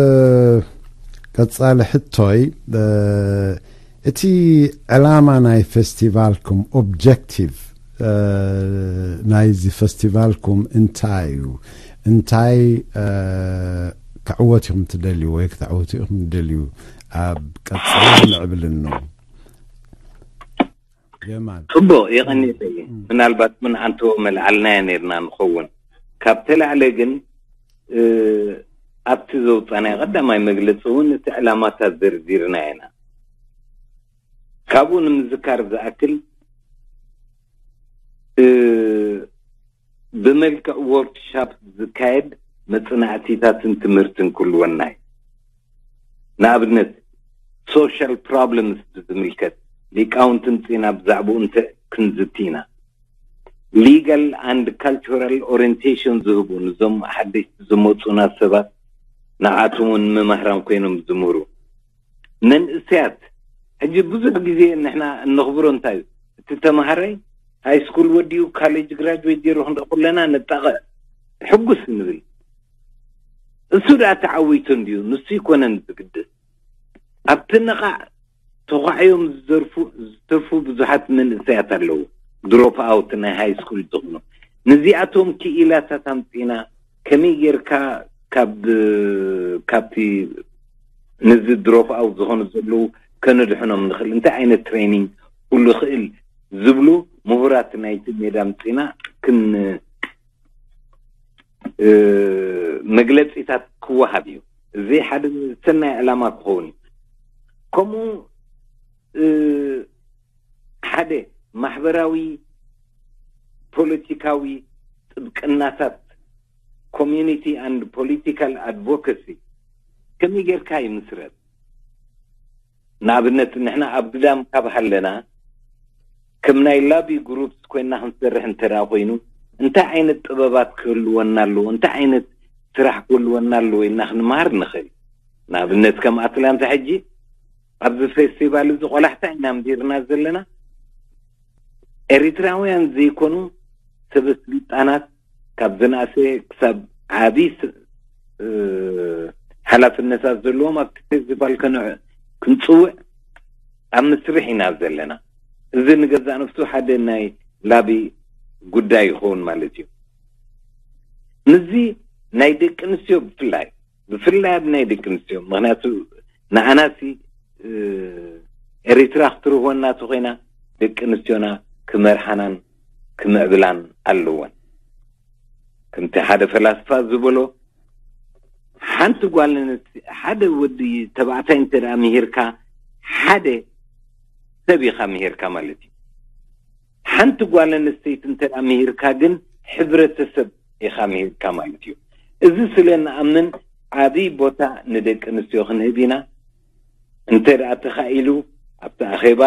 ቀጻሊ ሕቶይ እ፣ እቲ ዕላማ ናይ ፌስቲቫልኩም፣ ኦብጀክቲቭ እ፣ ናይዚ ፌስቲቫልኩም እንታይ እዩ? እንታይ እ፣ ክዕወት ኢኹም ትደልዩ ወይ ክተዕወቱ ኢኹም ትደልዩ ኣብ ቀጻሊ ምዕብልኖ? ጀማል። ጽቡቕ፣ የቐንየለይ። ምናልባት እውን ኣንቶ መልዓልናያ ነርና ንኸውን። ካብ ተላዕለ ግን፣ እ፣ ኣብቲ ዘውጻናዮ ቀዳማይ መግለጺ እውን እቲ ዕላማታት ዘርዚርና ኢና። ካብኡ ንምዝካር ዝኣክል፣ እ፣ ብመልክዕ ወርክሻፕ ዝካየድ መጽናዕቲታትን ትምህርትን ክህልወና እዩ። ንኣብነት፣ ሶሻል ፕሮብለምስ ብዝምልከት ሊቃውንቲ ምጺና ብዛዕባኡ እንተ ክንዝቲ ኢና። ሊጋል ኣንድ ካልቸራል ኦሪየንቴሽን ዝህቡ፣ ንዞም ሓደሽቲ ዝመጹና ሰባት ንዓቶም እውን መማህራን ኮይኖም ዝምህሩ። መንእሰያት፣ ሕጂ ብዙሕ ግዜ ንሕና እነኽብሮ እንታይ እዩ? እቲ ተማሃራይ ሃይ ስኩል ወዲኡ ካሌጅ ግራጅዌት ገይሩ ክንርኢ ከለና ንጣቐዕ፣ ሕጉስ ንብል። እሱ ደኣ ተዓዊቱ እንድዩ፣ ንሱ ይኮነን ዝግድስ። ኣብቲ ነቓዕ ተዃዕዮም ዝዘርፉ፣ ዝተርፉ ብዙሓት መንእሰያት ኣለዉ፣ ድሮፕ ኣውት ናይ ሃይ ስኩል ዝኾኑ። ነዚኣቶም ክኢላታት ኣምጺና ከመይ ጌርካ ካብ፣ ካብቲ ነዚ ድሮፕ ኣውት ዝኾኑ ዘለዉ ከነድሕኖም ንኽእል? እንታይ ዓይነት ትሬኒንግ ኩሉ ይኽእል ዝብሉ ምሁራት ናይቲ ሜዳ ኣምጺና ክን-፣ እ፣ መግለጺታት ክወሃብ እዩ። እዚ ሓደ ሰናይ ዕላማ ክኸውን እዩ። ከምኡ፣ እ፣ ሓደ ማሕበራዊ፣ ፖለቲካዊ፣ ጥብቅናታት community and political advocacy ከመይ ጌርካ ይምስረት? ንኣብነት ንሕና ኣብ ግዳም ካብ ሃለና ከም ናይ ላቢ ግሩፕስ ኮይና ክንሰርሕ እንተ ደኣ ኮይኑ እንታይ ዓይነት ጥበባት ክህልወና ኣለዎ፣ እንታይ ዓይነት ስራሕ ክህልወና ኣለዎ ኢልና ክንመሃር ንኽእል። ንኣብነት ከም ኣትላንታ ሕጂ ኣብዚ ፌስቲቫል እዚ ቆላሕታ ኢና ምዲርና ዘለና። ኤሪትራውያን ዘይኮኑ ሰበ ስልጣናት ካብ ዝነኣሰ ክሳብ ዓቢ ስ- እ፣ ሓላፍነታት ዘለዎም ኣብቲ ፌስቲቫል ከነ- ክንጽውዕ ኣብ ምስርሕ ኢና ዘለና። እዚ ንገዛእ ነፍሱ ሓደ ናይ ላቢ ጉዳይ ይኸውን ማለት እዩ። ምስዚ ናይ ደቂ ኣንስትዮ ብፍላይ ብፍላይ ኣብ ናይ ደቂ ኣንስትዮ ምክንያቱ ንኣናሲ ኤሪትራ ክትርህወና ተኮይና ደቂ ኣንስትዮና ክመርሓናን ክምዕብላን ኣለወን። ከምቲ ሓደ ፈላስፋ ዝበሎ ሓንቲ ጓል ኣንስቲ ሓደ ወዲ ተባዕታይ እንተ ደኣ ምሂርካ ሓደ ሰብ ኢኻ ምሂርካ ማለት እዩ። ሓንቲ ጓል ኣንስተይቲ እንተ ደኣ ምሂርካ ግን ሕብረተሰብ ኢኻ ምሂርካ ማለት እዩ። እዚ ስለ ንኣምን ዓብዪ ቦታ ንደቂ ኣንስትዮ ክንህብ ኢና። እንተ ደኣ ተኻኢሉ ኣብቲ ኣኼባ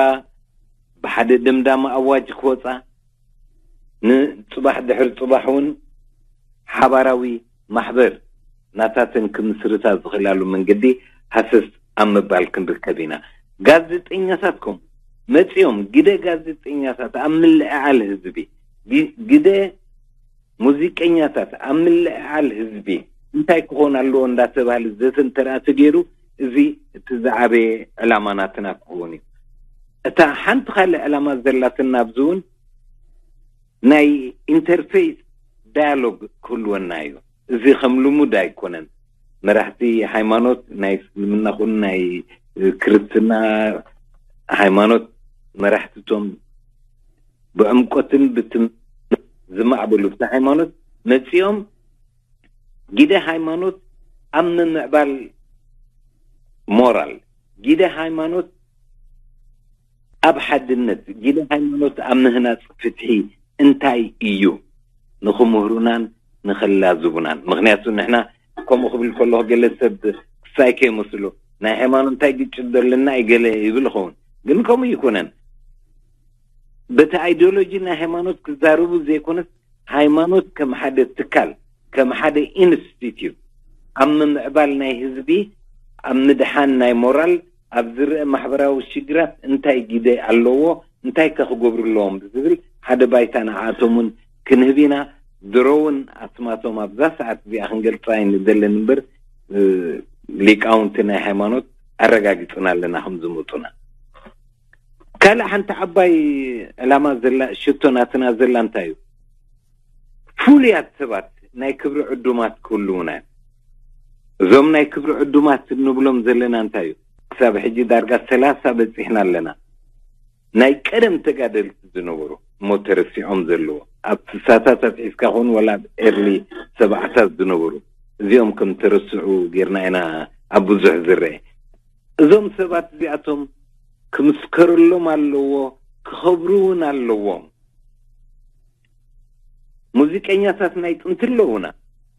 ብሓደ ደምዳሚ ኣዋጅ ክወፃ ንፅባሕ ድሕሪ ፅባሕ እውን ሓባራዊ ማሕበር ናታተን ክምስርታ ዝኽእላሉ መንገዲ ሃሰስ ኣብ ምባል ክንርከብ ኢና። ጋዜጠኛታት ከምኡ መፂኦም ግደ ጋዜጠኛታት ኣብ ምልዕዓል ህዝቢ ግ- ግደ ሙዚቀኛታት ኣብ ምልዕዓል ህዝቢ እንታይ ክኾን ኣለዎ እንዳተባህለ ዘተ እንተ ደኣ ተገይሩ እዚ እቲ ዝዓበየ ዕላማ ናትና ክኸውን እዩ። እታ ሓንቲ ካልእ ዕላማ ዘላትና ኣብዚ እውን ናይ ኢንተርፌስ ዳያሎግ ክህልወና እዩ። እዚ ከም ልሙድ ኣይኮነን። መራሕቲ ሃይማኖት ናይ እስልምና ኹን ናይ ክርስትና ሃይማኖት መራሕትቶም ብዕምቆትን ብትም ዝማዕበሉ ብቲ ሃይማኖት መፂኦም ግደ ሃይማኖት ኣብ ምምዕባል ሞራል ግደ ሃይማኖት ኣብ ሓድነት ግደ ሃይማኖት ኣብ ምህናፅ ፍትሒ እንታይ እዩ ንክምህሩናን ንክላዝቡናን። ምክንያቱ ንሕና ከምኡ ክብል ከለኹ ገለ ሰብ ክሳይ ከይመስሉ ናይ ሃይማኖት እንታይ ግጭት ዘለና እዩ ገለ ይብል ይኸውን፣ ግን ከምኡ ይኮነን። በቲ ኣይዲዮሎጂ ናይ ሃይማኖት ክዛረቡ ዘይኮነስ ሃይማኖት ከም ሓደ ትካል ከም ሓደ ኢንስቲትዩት ኣብ ምምዕባል ናይ ህዝቢ ኣብ ምድሓን ናይ ሞራል ኣብ ዝረአ ማሕበራዊ ሽግራት እንታይ ግደ ኣለዎ እንታይ ከ ክገብሩ ኣለዎም ዝብል ሓደ ባይታ ንዓኣቶም እውን ክንህብ ኢና። ድሮ እውን ኣስማቶም ኣብዛ ሰዓት እዚኣ ክንገልፃ ኣይንደልን እምበር ሊቃውንቲ ናይ ሃይማኖት ኣረጋጊፅና ኣለና ከም ዝመፁና። ካልእ ሓንቲ ዓባይ ዕላማ ዘላ ሽቶ ናትና ዘላ እንታይ እዩ? ፍሉያት ሰባት ናይ ክብሪ ዕዱማት ክህልውና እዮም። እዞም ናይ ክብሪ ዕዱማት እንብሎም ዘለና እንታይ እዩ? ክሳብ ሕጂ ዳርጋ ሰላሳ በፂሕና ኣለና። ናይ ቀደም ተጋደልቲ ዝነበሩ እሞ ተረሲዖም ዘለዎ ኣብ ስሳታት ኣትሒዝካ ኹን ወላ ኣብ ኤርሊ ሰብዓታት ዝነበሩ እዚኦም ከም ተረስዑ ጌርና ኢና ኣብ ብዙሕ ዝረአ። እዞም ሰባት እዚኣቶም ክምስከረሎም ኣለዎ፣ ክኸብሩ እውን ኣለዎም። ሙዚቀኛታት ናይ ጥንቲ ኣለውና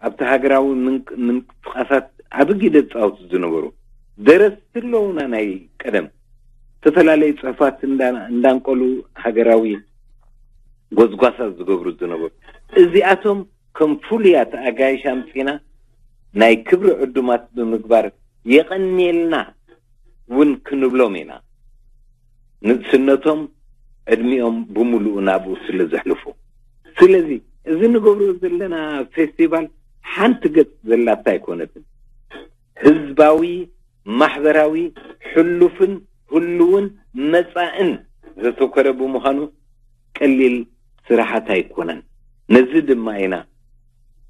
ኣብቲ ሃገራዊ ምንቅ- ምንቅስቃሳት ዓቢ ግደ ዝፃወቱ ዝነበሩ ደረስቲ ኣለውና ናይ ቀደም ዝተፈላለዩ ፅሑፋት እንዳ- እንዳንቀሉ ሃገራዊ ጎዝጓሳት ዝገብሩ ዝነበሩ እዚኣቶም ከም ፍሉያት ኣጋይሽ ኣምፂና ናይ ክብሪ ዕዱማት ብምግባር የቐንየልና እውን ክንብሎም ኢና። ንእስነቶም ዕድሚኦም ብምሉኡ ናብኡ ስለ ዘሕልፉ። ስለዚ እዚ ንገብሮ ዘለና ፌስቲቫል ሓንቲ ገጽ ዘላታ ኣይኮነትን። ህዝባዊ፣ ማሕበራዊ፣ ሕሉፍን ህሉውን መጻእን ዘተኮረ ብምዃኑ ቀሊል ስራሓት ኣይኮነን። ነዚ ድማ ኢና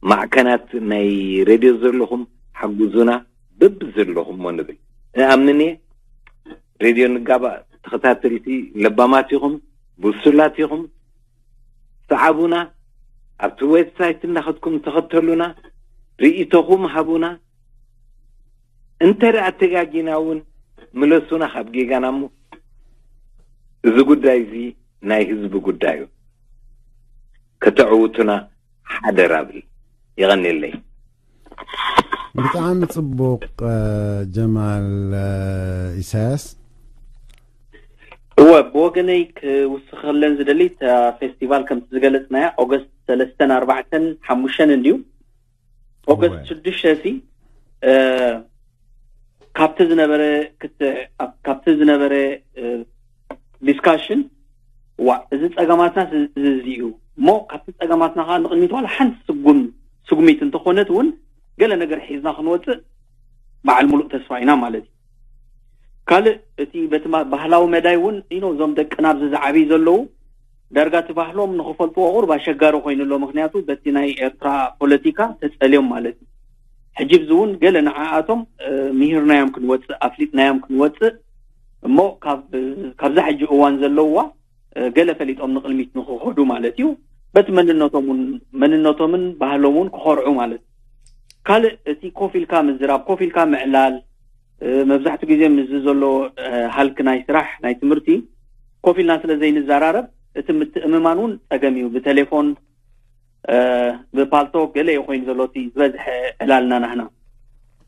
ማዕከናት ናይ ሬድዮ ዘለኹም ሓጉዙና በብዘለኹሞ ንብል። እኣምን እየ ሬድዮ ንጋባእ ተኸታተልቲ ለባማት ኢኹም፣ ብሱላት ኢኹም። ሰዓቡና፣ ኣብቲ ዌብሳይት እናኸድኩም ተኸተሉና፣ ርእይቶኹም ሃቡና። እንተ ደኣ ተጋጊና እውን ምለሱና ካብ ጌጋና እሞ እዚ ጉዳይ እዚ ናይ ህዝቢ ጉዳይ እዩ። ከተዕውቱና ሓደራ ብል። የቐንየለይ። ብጣዕሚ ጽቡቕ። ጀማል፣ ኢሳያስ። እወ፣ ብወገነይ ክውስኸለን ዝደሊ፣ እታ ፌስቲቫል ከምቲ ዝገለጽናያ ኦገስት ሰለስተን ኣርባዕተን ሓሙሽተን እንድዩ። ኦገስት ሽዱሽተ ሲ ካብቲ ዝነበረ ክትዕ፣ ካብቲ ዝነበረ ዲስካሽን፣ ዋ፣ እዚ ጸገማትና እዚ እዩ እሞ፣ ካብቲ ጸገማትና ከዓ ንቕድሚት ዋላ ሓንቲ ስጉም ስጉሚት እንተኾነት እውን፣ ገለ ነገር ሒዝና ክንወፅእ በዓል ሙሉእ ተስፋ ኢና ማለት እዩ። ካልእ፣ እቲ በቲ ባህላዊ መዳይ እውን ኢኖ፣ እዞም ደቅና ኣብዚ ዝዓብዩ ዘለዉ፣ ዳርጋ እቲ ባህሎም ንኽፈልጥዎ ቁሩብ ኣሸጋሪ ኮይኑ ኣሎ። ምክንያቱ በቲ ናይ ኤርትራ ፖለቲካ ተጸልዮም ማለት እዩ። ሕጂ ብዚ እውን ገለ ንዓኣቶም ምሂርናዮም ክንወፅእ፣ ኣፍሊጥናዮም ክንወፅእ እሞ፣ ካብዛ ሕጂ እዋን ዘለውዋ ገለ ፈሊጦም ንቕልሚት ንኽኸዱ ማለት እዩ። በቲ መንነቶም እውን፣ መንነቶምን ባህሎም እውን ክኾርዑ ማለት እዩ። ካልእ፣ እቲ ኮፍ ኢልካ ምዝራብ፣ ኮፍ ኢልካ ምዕላል፣ መብዛሕትኡ ግዜ ምስዚ ዘሎ ሃልክ ናይ ስራሕ፣ ናይ ትምህርቲ፣ ኮፍ ኢልና ስለ ዘይንዘራረብ፣ እቲ ምትእምማን እውን ጸገም እዩ። ብቴሌፎን፣ ብፓልቶክ ገለ እዩ ኮይኑ ዘሎ እቲ ዝበዝሐ ዕላልና ናህና።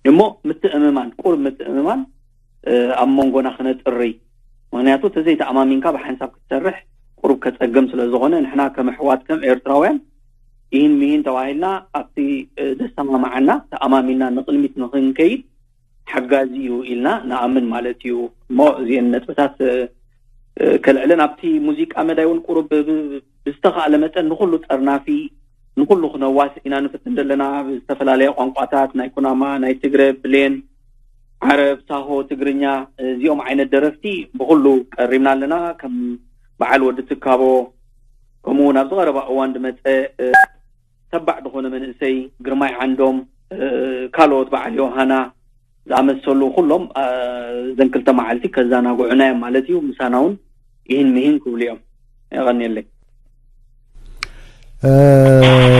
እሞ ምትእምማን፣ ቁሩብ ምትእምማን ኣብ መንጎና ክነጥሪ። ምክንያቱ ተዘይተኣማሚንካ ብሓንሳብ ክትሰርሕ ቁሩብ ከጸግም ስለ ዝኾነ፣ ንሕና ከም ኣሕዋት፣ ከም ኤርትራውያን፣ ይህን ሚሂን ተባሂልና ኣብቲ ደሰማማዓና ተኣማሚንና ንቕልሚት ንኽንከይድ ሓጋዚ እዩ ኢልና ንኣምን ማለት እዩ። እሞ እዚአን ነጥብታት ከልዕለን፣ ኣብቲ ሙዚቃ መዳይ እውን ቁሩብ ብዝተኻእለ መጠን ንኹሉ ጠርናፊ፣ ንኹሉ ክነዋስእ ኢና ንፍትን ዘለና። ብዝተፈላለየ ቋንቋታት፣ ናይ ኩናማ፣ ናይ ትግረ፣ ብሌን፣ ዓረብ፣ ሳሆ፣ ትግርኛ፣ እዚኦም ዓይነት ደረፍቲ ብኹሉ ቀሪብና ኣለና። ከም በዓል ወዲ ትካቦ፣ ከምኡ እውን ኣብዚ ቀረባ እዋን ዝመፀ ተባዕ ዝኾነ መንእሰይ ግርማይ ዓንዶም፣ ካልኦት በዓል ዮሃና ዝኣመሰሉ ኩሎም እዘን ክልተ መዓልቲ ከዘናግዑና እዮም ማለት እዩ። ምሳና እውን ይህን ምሂን ክብሉ እዮም። የቐንየለይ።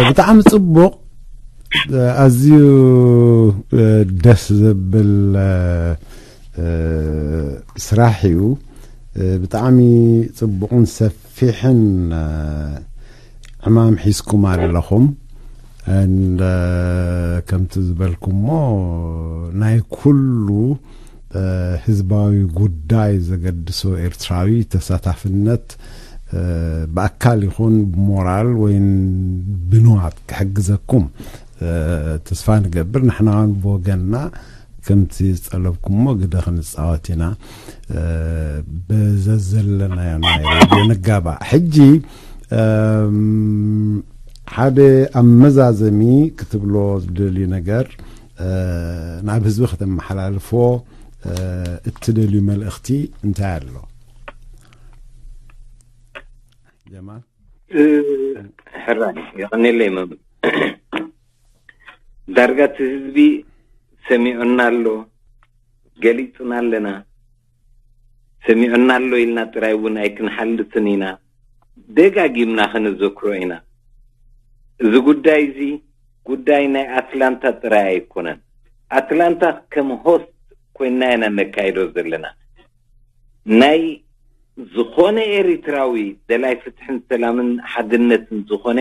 ብጣዕሚ ጽቡቕ፣ ኣዝዩ ደስ ዘብል ስራሕ እዩ። ብጣዕሚ ጽቡቕን ሰፊሕን ዕማም ሒዝኩም ኣለኹም። ከምቲ ዝበልኩሞ፣ ናይ ኩሉ ህዝባዊ ጉዳይ ዘገድሶ ኤርትራዊ ተሳታፍነት፣ ብኣካል ይኹን ብሞራል ወይ ብንዋት ክሕግዘኩም ተስፋ ንገብር። ንሕና እውን ብወገንና ከምቲ ዝጠለብኩሞ ግደ ክንፃወት ኢና። ብዘዘለናዮ ናይ ሬድዮ ንጋባእ። ሕጂ ሓደ ኣብ መዛዘሚ ክትብሎ ዝደልዩ ነገር፣ ናብ ህዝቢ ከተመሓላልፎ እትደልዩ መልእኽቲ እንታይ ኣሎ? ጀማል። ሕራይ፣ የቐንየለይ መምህር። ዳርጋ እቲ ህዝቢ ሰሚዑና ኣሎ፣ ገሊጹና ኣለና። ሰሚዑና ኣሎ ኢልና ጥራይ እውን ኣይክንሓልፍን ኢና። ደጋጊምና ከነዘክሮ ኢና። እዚ ጉዳይ እዚ ጉዳይ ናይ ኣትላንታ ጥራይ ኣይኮነን። ኣትላንታ ከም ሆስት ኮይና ኢና ነካይዶ ዘለና። ናይ ዝኾነ ኤሪትራዊ ደላይ ፍትሕን ሰላምን ሓድነትን ዝኾነ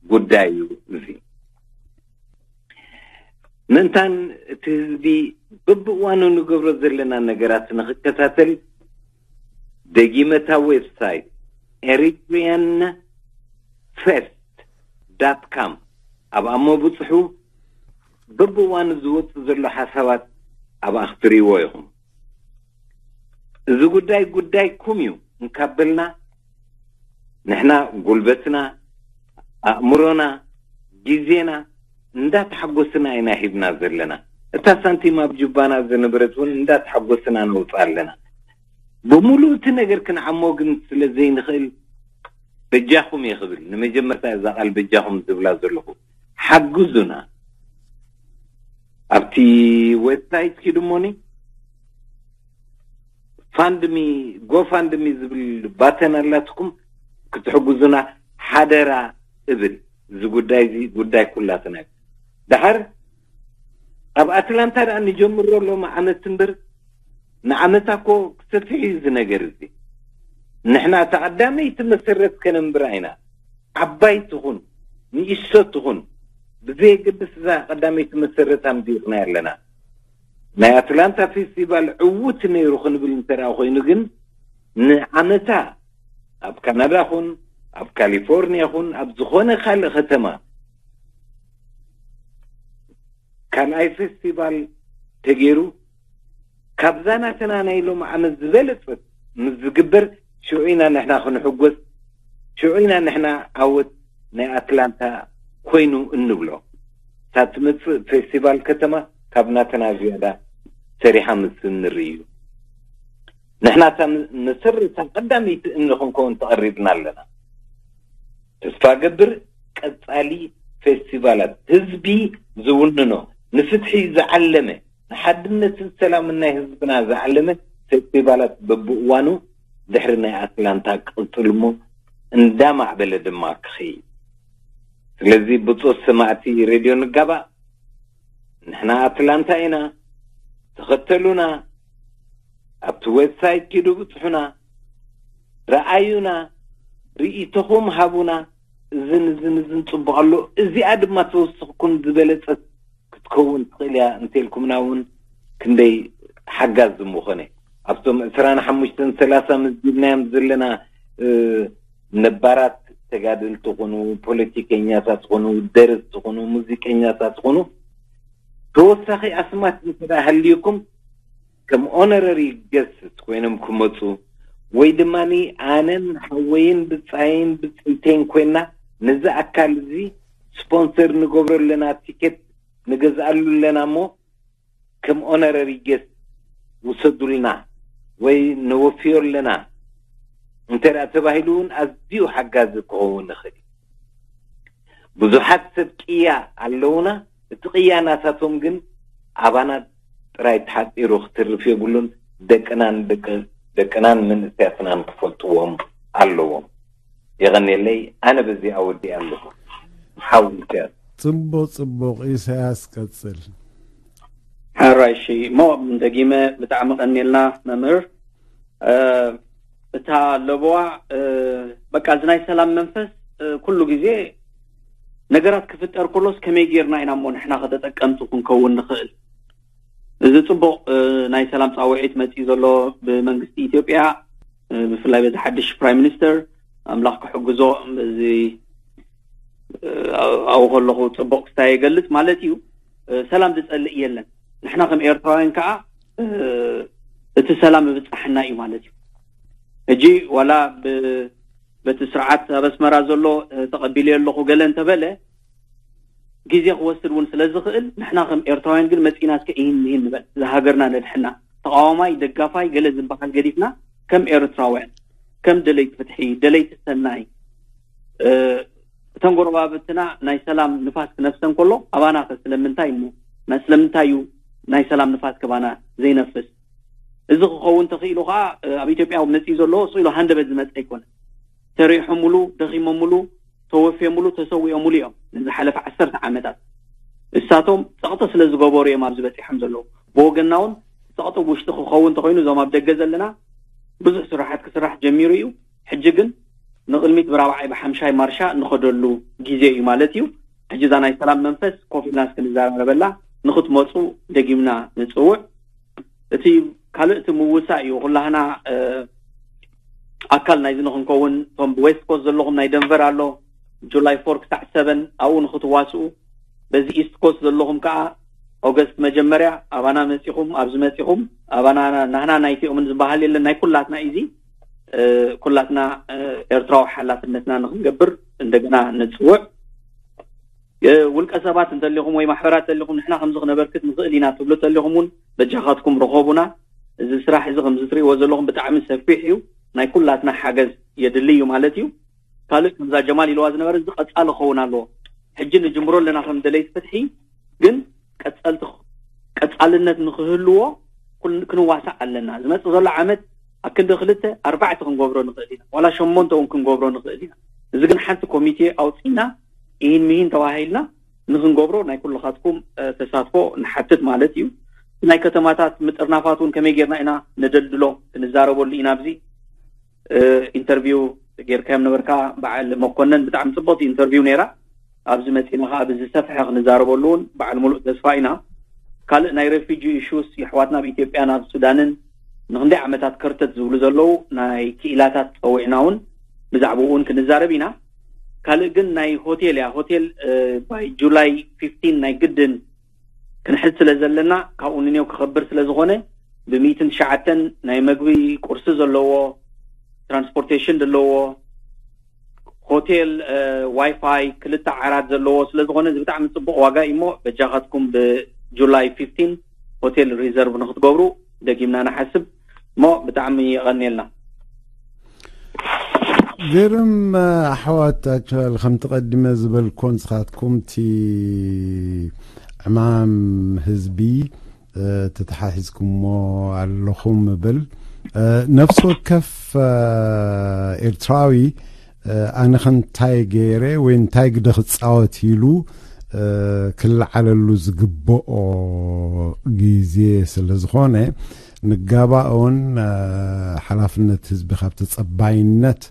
ጉዳይ እዩ እዚ። ምእንታን እቲ ህዝቢ በብእዋኑ ንገብሮ ዘለና ነገራት ንኽከታተል፣ ደጊመ እታ ዌብሳይት ኤሪትሪያን ፈስት ዳት ካም ኣብኣ እሞ ብጽሑ። በብእዋኑ ዝወጽእ ዘሎ ሓሳባት ኣብኣ ክትርእይዎ ኢኹም። እዚ ጉዳይ ጉዳይኩም እዩ እንካበልና፣ ንሕና ጉልበትና፣ ኣእምሮና፣ ግዜና እንዳተሓጎስና ኢና ሂብና ዘለና። እታ ሳንቲም ኣብ ጁባና ዝነበረት እውን እንዳተሓጎስና ነውፅኣ ኣለና። ብምሉእ እቲ ነገር ክንዓሞ ግን ስለ ዘይንኽእል፣ በጃኹም እየ ክብል፣ ንመጀመርታ እዛ ቃል በጃኹም ዝብላ ዘለኹ፣ ሓግዙና። ኣብቲ ዌብሳይት ኪዱ እሞኒ፣ ፋንድሚ፣ ጎፋንድሚ ዝብል ባተን ኣላትኩም፣ ክትሕግዙና ሓደራ እብል። እዚ ጉዳይ እዚ ጉዳይ ኩላትና እዩ። ደሓር ኣብ ኣትላንታ ደኣ ንጀምሮ ሎሚ ዓመት እምበር፣ ንዓመታ እኮ ክሰፍሕ እዩ እዚ ነገር እዚ። ንሕና እታ ቀዳመይቲ መሰረት ከነንብራ ኢና። ዓባይ ትኹን፣ ንእሽቶ ትኹን፣ ብዘየገድስ እዛ ቀዳመይቲ መሰረታ ምዲርና ኣለና። ናይ ኣትላንታ ፌስቲቫል ዕዉት ነይሩ ክንብል እንተ ደኣ ኮይኑ ግን፣ ንዓመታ ኣብ ካናዳ ኹን ኣብ ካሊፎርኒያ ኹን ኣብ ዝኾነ ካልእ ከተማ ካልኣይ ፌስቲቫል ተገይሩ፣ ካብዛ ናተና ናይ ሎም ዓመት ዝበለጸት ምስ ዝግበር፣ ሽዑ ኢና ንሕና ክንሕጎስ፣ ሽዑ ኢና ንሕና ዓወት ናይ ኣትላንታ ኮይኑ እንብሎ። እታ ትመጽእ ፌስቲቫል ከተማ ካብ ናተና ዝያዳ ሰሪሓ ምስ እንርኢ እዩ። ንሕና እታ መሰረታ ቀዳመይቲ እምኒ ክንከውን ተቐሪብና ኣለና። ተስፋ ገብር ቀጻሊ ፌስቲቫላት ህዝቢ ዝውንኖ፣ ንፍትሒ ዝዓለመ፣ ንሓድነትን ሰላምን ናይ ህዝብና ዝዓለመ ፌስቲቫላት በብእዋኑ ድሕሪ ናይ ኣትላንታ ክቕጽል እሞ እንዳማዕበለ ድማ ክኸይድ። ስለዚ ብጾት ሰማዕቲ ሬድዮ ንጋባእ፣ ንሕና ኣትላንታ ኢና፣ ተኸተሉና፣ ኣብቲ ዌብሳይት ኪዱ ብጽሑና፣ ረኣዩና፣ ርእይቶኹም ሃቡና። እዝን እዝን እዝን ጽቡቕ ኣሎ፣ እዚኣ ድማ ተወስኽኩም ዝበለጸት ክትከውን ትኽእል እያ እንተልኩምና እውን ክንደይ ሓጋዝ ምኾነ። ኣብቶም ዕስራን ሓሙሽተን ሰላሳ መዝጊብናዮም ዘለና፣ እ፣ ነባራት ተጋደልቲ ኹኑ፣ ፖለቲከኛታት ኹኑ፣ ደረስቲ ኹኑ፣ ሙዚቀኛታት ኹኑ፣ ተወሳኺ ኣስማት እንተ ደኣ ሃልዩኩም ከም ኦነረሪ ገስት ኮይኖም ክመጹ፣ ወይ ድማ ኣነን ሓወይን ብጻይን ብጽይተይን ኮይና ነዚ ኣካል እዚ ስፖንሰር ንገብሮ ኣለና፣ ቲኬት ንገዝኣሉ ኣለና እሞ ከም ኦነረሪ ገስት ውሰዱልና ወይ ነወፍዮ ኣለና እንተ ደኣ ተባሂሉ እውን ኣዝዩ ሓጋዚ ክኸውን ይኽእል እዩ። ብዙሓት ሰብ ቅያ ኣለውና። እቲ ቅያ ናታቶም ግን ኣባና ጥራይ ተሓጺሩ ክትርፍ የብሉን። ደቅናን ደቂ-፣ ደቅናን መንእሰያትናን ክፈልጥዎም ኣለዎም። የቐንየለይ። ኣነ በዚ ኣወዲእ ኣለኹ። ሓው ኢሳያስ። ጽቡቕ፣ ጽቡቕ። ኢሳያስ ቀጽል። ሕራይ፣ እሺ። እሞ ደጊመ ብጣዕሚ ቀንየልና መምህር። እ፣ እታ ለበዋ፣ እ፣ በቃ እዚ ናይ ሰላም መንፈስ፣ እ፣ ኩሉ ግዜ ነገራት ክፍጠር ከሎስ ከመይ ጌርና ኢና እሞ ንሕና ከተጠቀምቲ ክንከውን ንኽእል? እዚ ጽቡቕ፣ እ፣ ናይ ሰላም ጻውዒት መጺኡ ዘሎ ብመንግስቲ ኢትዮጵያ፣ እ፣ ብፍላይ በዚ ሓድሽ ፕራይም ሚኒስተር ኣምላኽ ክሕግዞ፣ እዚ፣ እ፣ ኣብኡ ከለኹ ጽቡቕ ክስታይ ይገልጽ ማለት እዩ። እ፣ ሰላም ዝጸልእ የለን። ንሕና ከም ኤርትራውያን ከኣ፣ እ፣ እቲ ሰላም ይብጻሕና እዩ ማለት እዩ። ሕጂ ዋላ ብ-፣ በቲ ስርዓት ኣብ ኣስመራ ዘሎ፣ እ፣ ተቐቢለዮ ኣለኹ ገለ እንተበለ፣ ግዜ ክወስድ እውን ስለ ዝኽእል፣ ንሕና ከም ኤርትራውያን ግን መጺእና እስከ ኢሂን ምሂን ንበል። እዛ ሃገርና ነድሕና። ተቓዋማይ፣ ደጋፋይ፣ ገለ ዝበሃል ገዲፍና፣ ከም ኤርትራውያን፣ ከም ደለይቲ ፍትሒ፣ ደለይቲ ሰናይ፣ እ፣ እተን ጎረባብትና ናይ ሰላም ንፋስ ክነፍሰን ከሎ፣ ኣባና ከ ስለምንታይ እሞ? ናይ ስለምንታይ እዩ ናይ ሰላም ንፋስ ከባና ዘይነፍስ? እዚ ክኸውን ተኽኢሉ ከኣ፣ እ፣ ኣብ ኢትዮጵያ መጺኡ ዘሎ ስቕ ኢሉ ሃንደበት ዝመጸ ኣይኮነን። ሰሪሖምሉ፣ ደኺሞምሉ፣ ተወፍዮምሉ፣ ተሰዊኦምሉ እዮም ንዝሓለፈ ዓሰርተ ዓመታት። እሳቶም ጸቕጢ ስለ ዝገበሩ እዮም ኣብዚ በጺሖም ዘለዉ። ብወገንና እውን ጸቕጢ ውሽጢ ክኸውን እንተኾይኑ፣ እዞም ኣብ ደገ ዘለና ብዙሕ ስራሓት ክስራሕ ጀሚሩ እዩ። ሕጂ ግን ንቕድሚት ብራብዓይ ብሓምሻይ ማርሻ ንኸደሉ ግዜ እዩ ማለት እዩ። ሕጂ እዛ ናይ ሰላም መንፈስ ኮፍ ኢልና እስኪ ንዘራረበላ፣ ንኽትመጹ ደጊምና ንጽውዕ። እቲ ካልእ እቲ ምውሳእ እዩ። ኩላህና፣ እ፣ ኣካል ናይዚ ንኽንከውን፣ እቶም ብዌስት ኮስት ዘለኹም ናይ ደንቨር ኣሎ፣ ጁላይ ፎር ክሳዕ ሰቨን ኣብኡ ንኽትዋስኡ፣ በዚ ኢስት ኮስት ዘለኹም ከኣ ኦገስት መጀመርያ ኣባና መጺኹም፣ ኣብዚ መጺኹም፣ ኣባና ናህና ናይቲኦምን ዝበሃል የለን፣ ናይ ኩላትና እዩ እዚ። እ፣ ኩላትና፣ እ፣ ኤርትራዊ ሓላፍነትና ንኽንገብር እንደገና ንጽውዕ። እ፣ ውልቀ ሰባት እንተሊኹም ወይ ማሕበራት እንተሊኹም፣ ንሕና ከምዚ ክነበርክት ንኽእል ኢና ትብሉ እንተሊኹም እውን በጃኻትኩም ርኸቡና። እዚ ስራሕ እዚ ከምዚ ትርእይዎ ዘለኹም ብጣዕሚ ሰፊሕ እዩ። ናይ ኩላትና ሓገዝ የድሊ እዩ ማለት እዩ። ካልእ ከምዛ ጀማል ኢልዋ ዝነበረ እዚ ቀጻሊ ክኸውን ኣለዎ። ሕጂ ንጅምሮ ኣለና ከም ደለይቲ ፍትሒ፣ ግን ቀጸልቲ፣ ቀጻልነት ንኽህልዎ ኩል-፣ ክንዋሳእ ኣለና። ዝመጽእ ዘሎ ዓመት ኣብ ክንዲ ክልተ፣ ኣርባዕተ ክንገብሮ ንኽእል ኢና። ዋላ ሸሞንተ እውን ክንገብሮ ንኽእል ኢና። እዚ ግን ሓንቲ ኮሚቴ ኣውጺእና፣ ኢሂን ምሂን ተባሂልና ንኽንገብሮ ናይ ኩልኻትኩም፣ እ፣ ተሳትፎ ንሓትት ማለት እዩ። ናይ ከተማታት ምጥርናፋት እውን ከመይ ጌርና ኢና ነደልድሎ ክንዛረበሉ ኢና። ኣብዚ፣ እ፣ ኢንተርቪው ጌርካዮም ነበርካ በዓል መኮነን፣ ብጣዕሚ ጽብቕቲ ኢንተርቪው ነይራ። ኣብዚ መፂና ከዓ ብዝሰፍሐ ክንዛረበሉ እውን በዓል ሙሉእ ተስፋ ኢና። ካልእ ናይ ሬፊጂ ኢሹስ፣ የሕዋትና ኣብ ኢትዮጵያ ናብ ሱዳንን ንክንደይ ዓመታት ከርተት ዝብሉ ዘለዉ ናይ ክኢላታት ፀዊዕና እውን ብዛዕባኡ እውን ክንዛረብ ኢና። ካልእ ግን ናይ ሆቴል እያ። ሆቴል ባይ ጁላይ ፊፍቲን ናይ ግድን ክንሕዝ ስለ ዘለና፣ ካብኡ ንኔው ክኸብር ስለ ዝኾነ፣ ብሚእትን ትሽዓተን ናይ መግቢ ቁርሲ ዘለዎ፣ ትራንስፖርቴሽን ዘለዎ፣ ሆቴል ዋይፋይ ክልተ ዓራት ዘለዎ ስለ ዝኾነ፣ እዚ ብጣዕሚ ፅቡቕ ዋጋ እዩ። እሞ በጃኻትኩም ብጁላይ ፊፍቲን ሆቴል ሪዘርቭ ንክትገብሩ ደጊምና ንሓስብ። እሞ ብጣዕሚ የቐንየልና። ግርም ኣሕዋት ኣቸዋል፣ ከምቲ ቀዲመ ዝበልኮ ንስኻትኩም እቲ ዕማም ህዝቢ ተተሓሒዝኩሞ ኣለኹም እብል። ነፍሲ ወከፍ ኤርትራዊ ኣነ ከ እንታይ ገይረ ወይ እንታይ ግደ ክፃወት ኢሉ ክለዓለሉ ዝግበኦ ግዜ ስለ ዝኾነ፣ ንጋባኦን ሓላፍነት ህዝቢ ካብ ተፀባይነት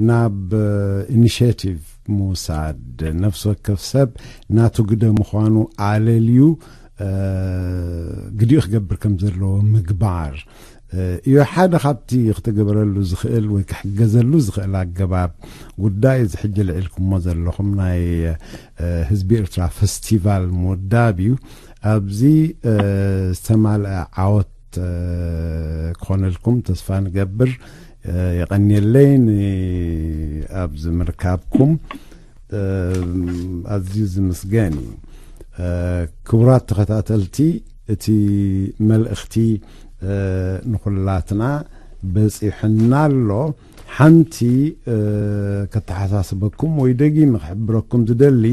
ናብ ኢኒሽቲቭ ምውሳድ፣ ነፍሲ ወከፍ ሰብ ናቱ ግደ ምዃኑ ኣለልዩ ግዲኡ ክገብር ከም ዘለዎ ምግባር እዩ ሓደ ካብቲ ክተገበረሉ ዝኽእል ወይ ክሕገዘሉ ዝኽእል ኣገባብ። ጉዳይ እዚ ሕጂ ልዒልኩሞ ዘለኹም ናይ ህዝቢ ኤርትራ ፈስቲቫል ምውዳብ እዩ። ኣብዚ ዝተማልአ ዓወት ክኾነልኩም ተስፋ ንገብር። የቐንየለይ ኣብዚ ምርካብኩም። ኣዝዩ ዝምስገን እዩ። ክቡራት ተኸታተልቲ፣ እቲ መልእኽቲ ንኹላትና በፂሑና ኣሎ። ሓንቲ ከተሓሳስበኩም ወይ ደጊመ ክሕብረኩም ዝደሊ፣